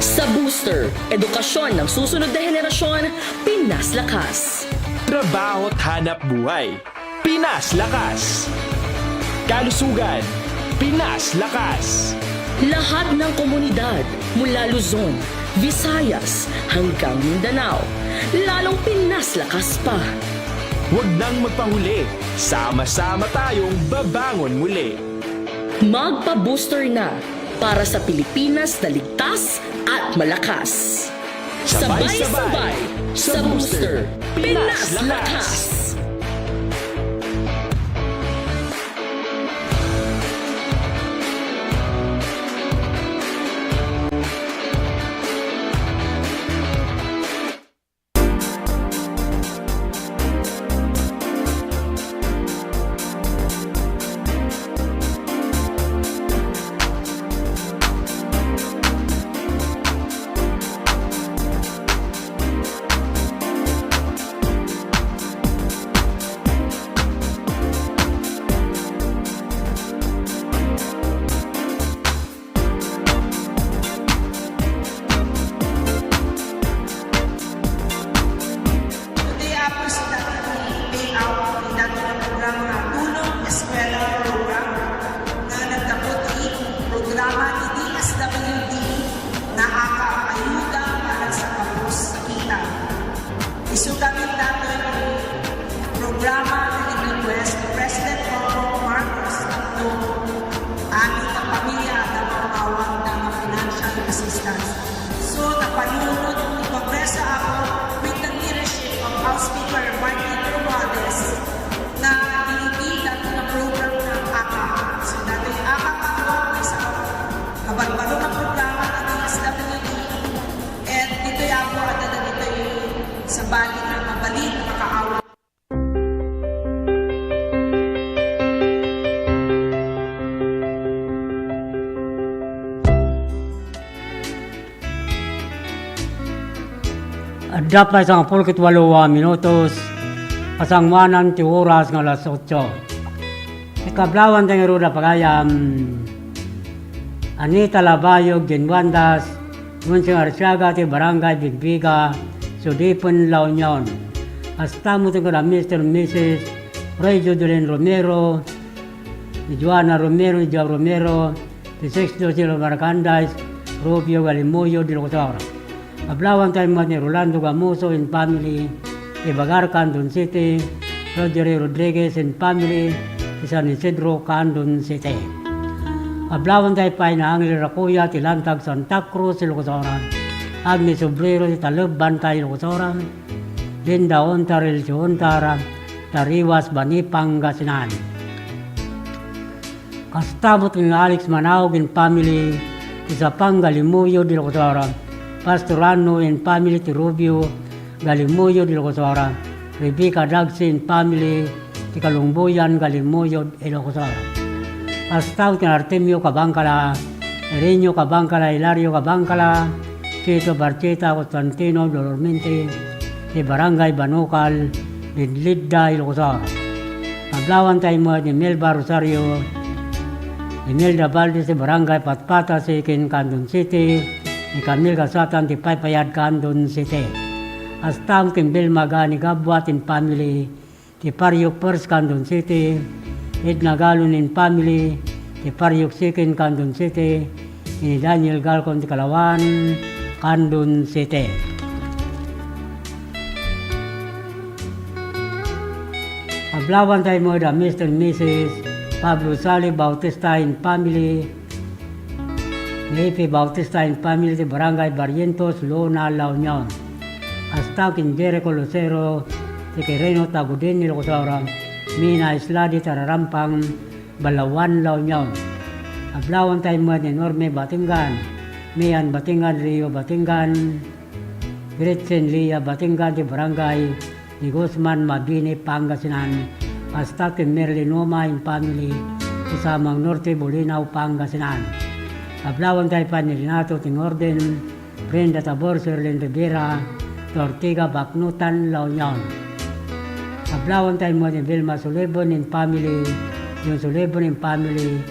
Sa Booster, edukasyon ng susunod na henerasyon, Pinas Lakas. Trabaho't hanap buhay. Pinas Lakas. Kalusugan. Pinas Lakas. Lahat ng komunidad mula Luzon, Visayas hanggang Mindanao, lalong Pinas lakas pa. Huwag nang magpahuli. Sama-sama tayong babangon muli. Magpa-booster na para sa Pilipinas na ligtas at malakas. Sabay-sabay sa booster, Pinas lakas! Today, Apo, is dati ti payout ti dati nga programa nga Tulong Eskwela Program nga naggapu ti programa ti D S W D nga AKAP, Ayuda para sa Kapos Sakita. Isu gamin datoy ti programa nga nag-request ni President Bongbong Marcos Tatlo, amin nga pamilya adda maawat nga financial assistance. So, napanunot ti Kongreso, Apo, with the leadership of House Speaker Martin Romualdez, nga inibida ti program nga AKAP. So, datoy AKAP, Apo, maysa a barbaro nga programa ti D S W D, and ditoy, Apo, adda dagitoy sabali nga mabalin, makaawat. Adda pay sangapulo ket walo a minutos, pasangoanan ti oras nga alas otso. Ikablawanta ngarud a pagayam, Anita Labayog Ginwandas, Nunciang Arsiaga ti Barangay Bigbiga, Sudipen, La Union. Kasta met ken Mister and Missus Roy Judolin Romero, ni Joanna Romero, ni Joao Romero, ti Sixto Silva Marcandes, Rubio Galimuyo del Ozor. Ablawanta met ni Rolando Gamuso and family, ti Bagar, Candon City, Rogeri Rodriguez and family, ti San Isidro, Candon City. Ablawanta pay ni Angel Racuya, ti Lantag, Santa Cruz, Ilocos Oran, Agnes Obrero, ti Taleb, Bantay, Ilocos Oran, Linda Ontar, Elsie Ontar, Tariwas, Bani, Pangasinan. Kasta met ni Alex Manaog and family, ti Sapang, Galimuyo del Ozor, Pastor Ano and family, ti Rubio, Galimuyo del Ozor, Rebecca Dagsi and family, ti Kalungboyan, Galimuyo, Ilocos Oran. Kasta met ni Artemio Cabangcala, Irenio Cabangcala, Hilario Cabangcala, Chito Barcheta, Constantino Dolormente, ti Barangay Banukal, Lidlidda, Ilocos Oran. Ablawanta met ni Melba Rosario, Imelda Valdez, ti Barangay Patpata, Siquin, Candon City, ni Camille Gasatan, ti Paypayad, Candon City. Kasta met ni Belma Gani Gabuat and family, ti Parriok First, Candon City, Edna Galon and family, ti Parriok Second, Candon City, ni Daniel Galcon ti Kalawan, Candon City. Ablawanta met ni Mister and Missus Pablo Sali Bautista and family, ni Epe Bautista and family ti Barangay Barrientos, Lona, La Union. Kasta ken Jericho Lucero, ti Quirino, Tagudin, Ilocos Oran, Mina Isladi, Tararampang, Balawan, La Union. Ablawanta met ni Norme Batingan, Mian Batingan, Rio Batingan, Gretchen Lia Batingan, ti Barangay ni Guzman, Mabini, Pangasinan, kasta ken Merly Noma and family, ti Samang Norte, Bolinao, Pangasinan. Ablawanta pay ni Renato Tingorden, Brenda Tabor, Sherlyn Rivera, ti Ortiga, Bacnotan, La Union. Ablawanta met ni Vilma Sulibon and family, John Sulibon and family,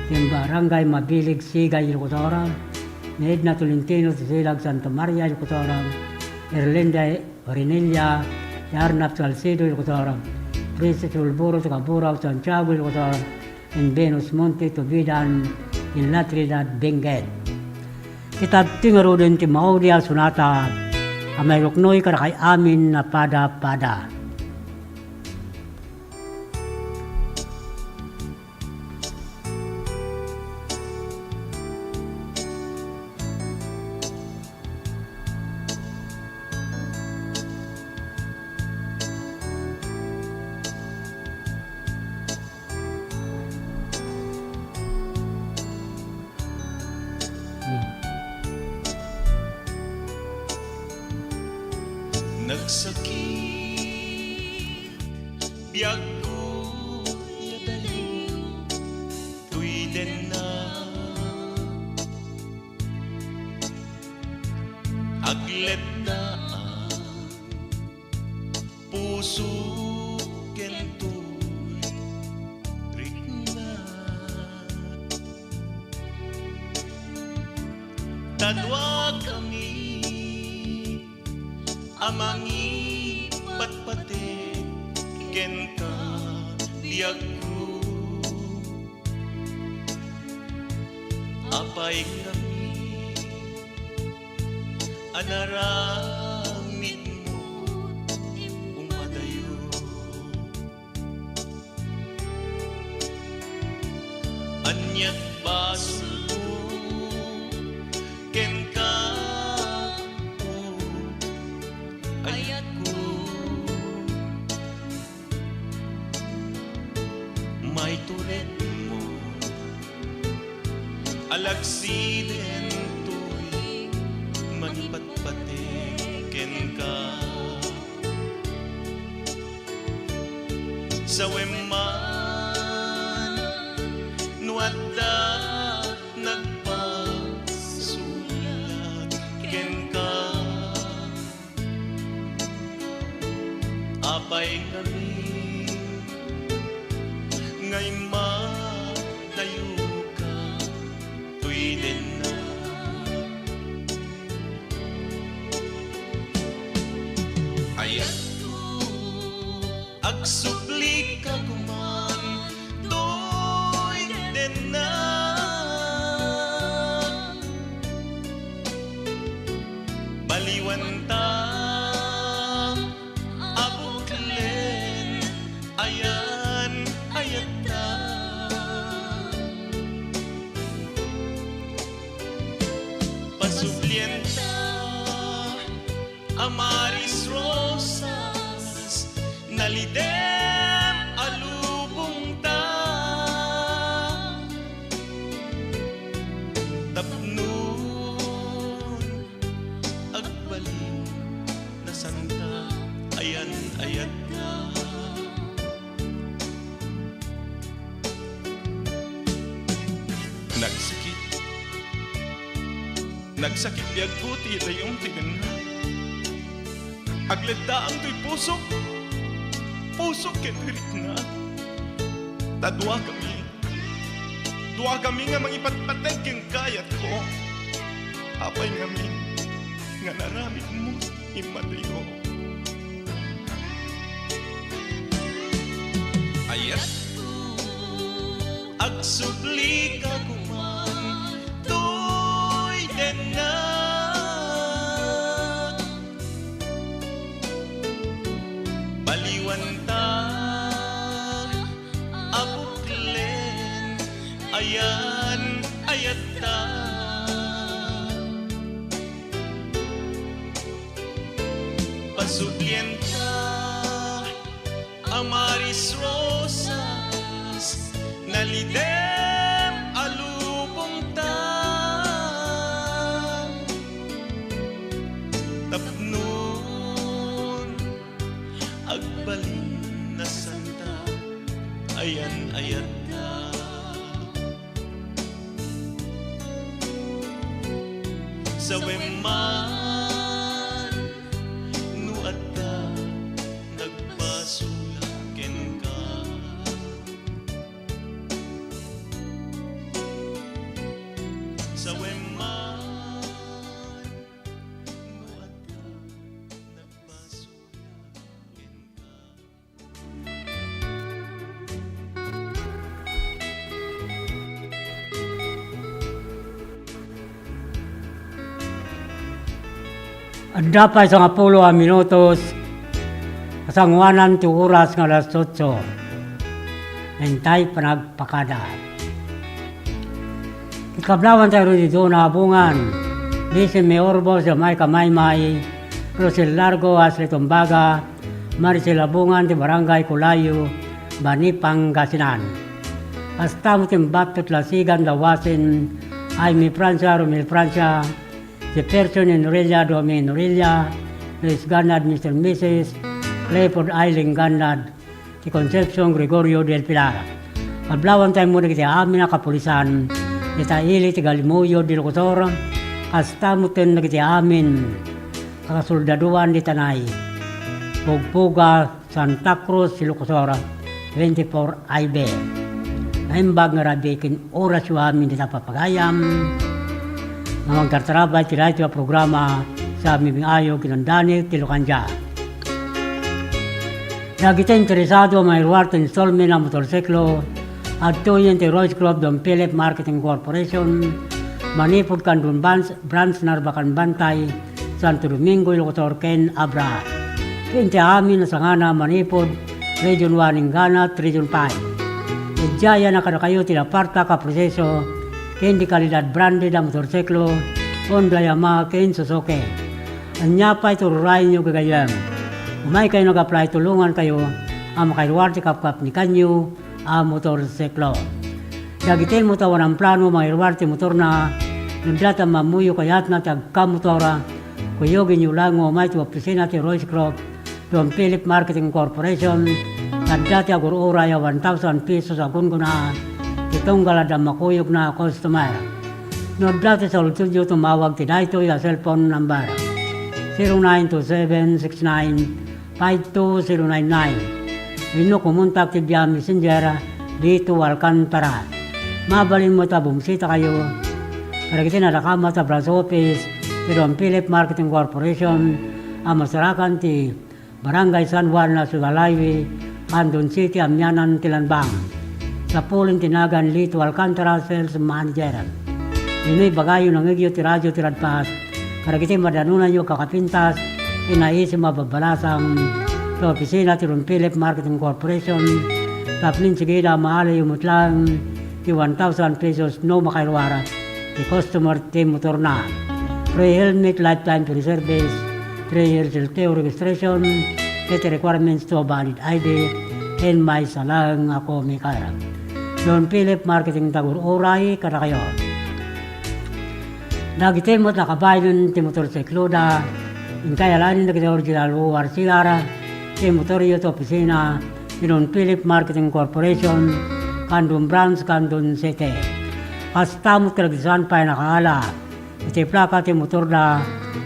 ti Barangay Mabilig, Sigay, Ilocos Oran, ni Edna Tolentino, ti Silag, Santa Maria, Ilocos Oran, Erlinda Orinilla, ti Arnab Salcedo, Ilocos Oran, Princess Ulboro, ti Caburaw, Santiago, Ilocos Oran, and Venus Monte, Tubidan, ni La Trinidad Benguet. Ita ti ngaruden ti maudi a sonata a mairuknoy kadakay amin a pada-pada. Nagsakit biagko, ya daliw, toy denna. Agletda a puso ken toy rikna. Ta duakami a mangipatpateg kenka, biagko. Apay ngamin a naramidmo umadayo? Aniat basolko kenka, o ayatko? Maituredmo a lagsiden toy mangipatpateg kenka. Sawem man no adda nagpasulat kenka. Apay ngamin nga immadayoka toy denna? Ayatko, agsubli ka koman toy denna. Baliwanta a buklen, ayan-ayatta. Pasublienta a Maris Rosas, nalidem a lubongta. Tapno agbalin a santa, ayan-ayatka. Nagsakit. Nagsakit biagko ti idayom ti denna. Agleddaang toy pusok. Pusok ket irikna. Ta duakami. Duakami nga mangipatpateg kenka, ayatko. Apay ngamin nga naramidmo immadayo? Ayatko, agsubli ka koman toy denna. Baliwanta a buklen, ayan-ayatta. Pasublienta a Maris Rosas, nalidem a lubongta. Tapno agbalin a santa, ayan-ayatta. Sawem man no adda nagpasulak kenka. Sawem man no adda nagpasulak kenka. Adda pay sangapulo a minutos, kasangoanan ti oras nga alas otso. Intay panagpakada. Ket kablawan tayo di Dona Abungan, Lizzie May Orbos, Jamaica Maymay, Rosel Largo, Ashley Tumbaga, Maricel Abungan, ti Barangay Kulayo, Bani, Pangasinan. Kasta met ti Battot Lasigan, Dawasin, Aimee Francia, Romel Francia, Jefferson Enrilla, Domi Enrilla, Luis Gannad, Mister Missus Clifford Eileen Gannad, ti Concepcion Gregorio del Pilar. Kablawan tayo mo dagiti amin a kapulisan, dita ili ti Galimoyo di Lukosor, kasta metten dagiti amin a kasoldaduan di Tanay, Bugboga, Santa Cruz, Ilocos Sur, twenty-four I B. Naimbag nga rabii ken orasyo amin dita papagayam nga mangkartarabay ti daytoy a programa sa miming ayo kinandani ti Lukandia. Dagiti interesado a mairuar ti installment a motorsiklo, adtoyen ti Royce Group Don Philip Marketing Corporation, manipud Candon Branch, Branch Narbacan Bantay, Santo Domingo, Ilocos Sur, ken Abra. Ken ti amin a sangana manipud Region one inggana Region five. Idiayan a kadakayo ti napartak a proseso ken di kalidad branded a motorsiklo, Honda, Yamaha, ken Suzuki. Ania pay ti ururayenyo gagayyem? Umay kayo nag-apply, tulongan kayo a makairuar ti kapkapnikanyo a motorsiklo. Dagiti met a awan plano mairuar ti motorna, no adda ti ammammoyo kayatna ti agkamotor, kuyogenyo laeng nga umay ti opisina ti Royce Group, Don Philip Marketing Corporation, adda ti agur-uray a one thousand pesos a gunggona ti tunggal adda makuyogna a customer. No adda ti saludsodyo, tumawag ti daytoy a cellphone number, zero nine two seven six nine five two zero nine nine. Wenno kumontak ti via Messenger, Lito Alcantara. Mabalin met a bumsitakayo kadagiti nadakamat a branch office ti Don Philip Marketing Corporation a masarakan ti Barangay San Juan National Highway, Candon City, amianan ti Lanbang. Sapulen ti nagan Lito Alcantara, Sales Manager. Wenno ibagayo, nangngegyo ti radio ti Radfast kadagiti madanonanyo a kakapintas ken naisim a babbalasang ti opisina ti Don Philip Marketing Corporation, tapno insigida, maalayo met laeng ti one thousand pesos no makairuar ti customer ti motorna. Free helmet, lifetime free service, three years L T O registration, ket requirements to valid I D, ken maysa laeng a komiker. Don Philip Marketing, tagur-uray kadakayo. Dagiti met a kabaelon ti motorsikloda, inkay alaen dagiti original O R C R ti motoryo ti opisina ti Don Philip Marketing Corporation, Candon Branch, Candon City. Kasta met kadagiti saan pay nakaala iti plaka ti motorda,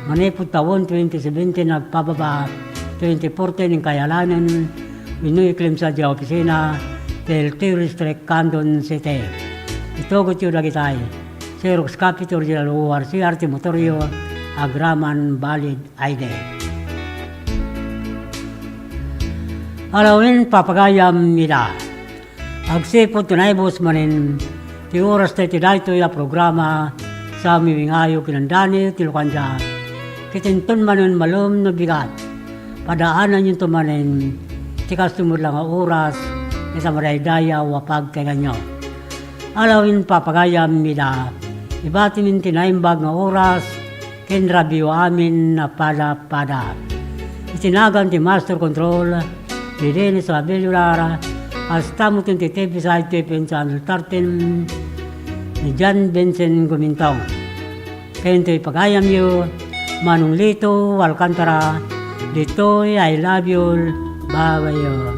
manipud tawen twenty seventeen agpababa, twenty fourteen inkay alaenen, wenno iklim sadiay opisina ti L T O District, Candon City. Itugotyo dagitay: xerox copy ti original O R C R ti motoryo, agraman valid I D. Alawen, papagayam ida. Agsipud ti naibus manen ti oras tayo iti daytoy a programa sa Miming Ayo Kinandani ti Lukandia, ket inton manen malem no bigat, padaananyonto manen ti kastoy met la nga oras ita madaydayaw a pagtengnganyo. Alawen, papagayam ida, ibatimin ti naimbag nga oras ken rabiiyo amin a pada-pada. Iti nagan ti Master Control, ni Dennis Abellular, kasta met ti T V side, T V N Channel thirteen, ni John Vincent Gumintong. Ken toy pagayamyo, Manong Lito Alcantara, ditoy I love you, babayo.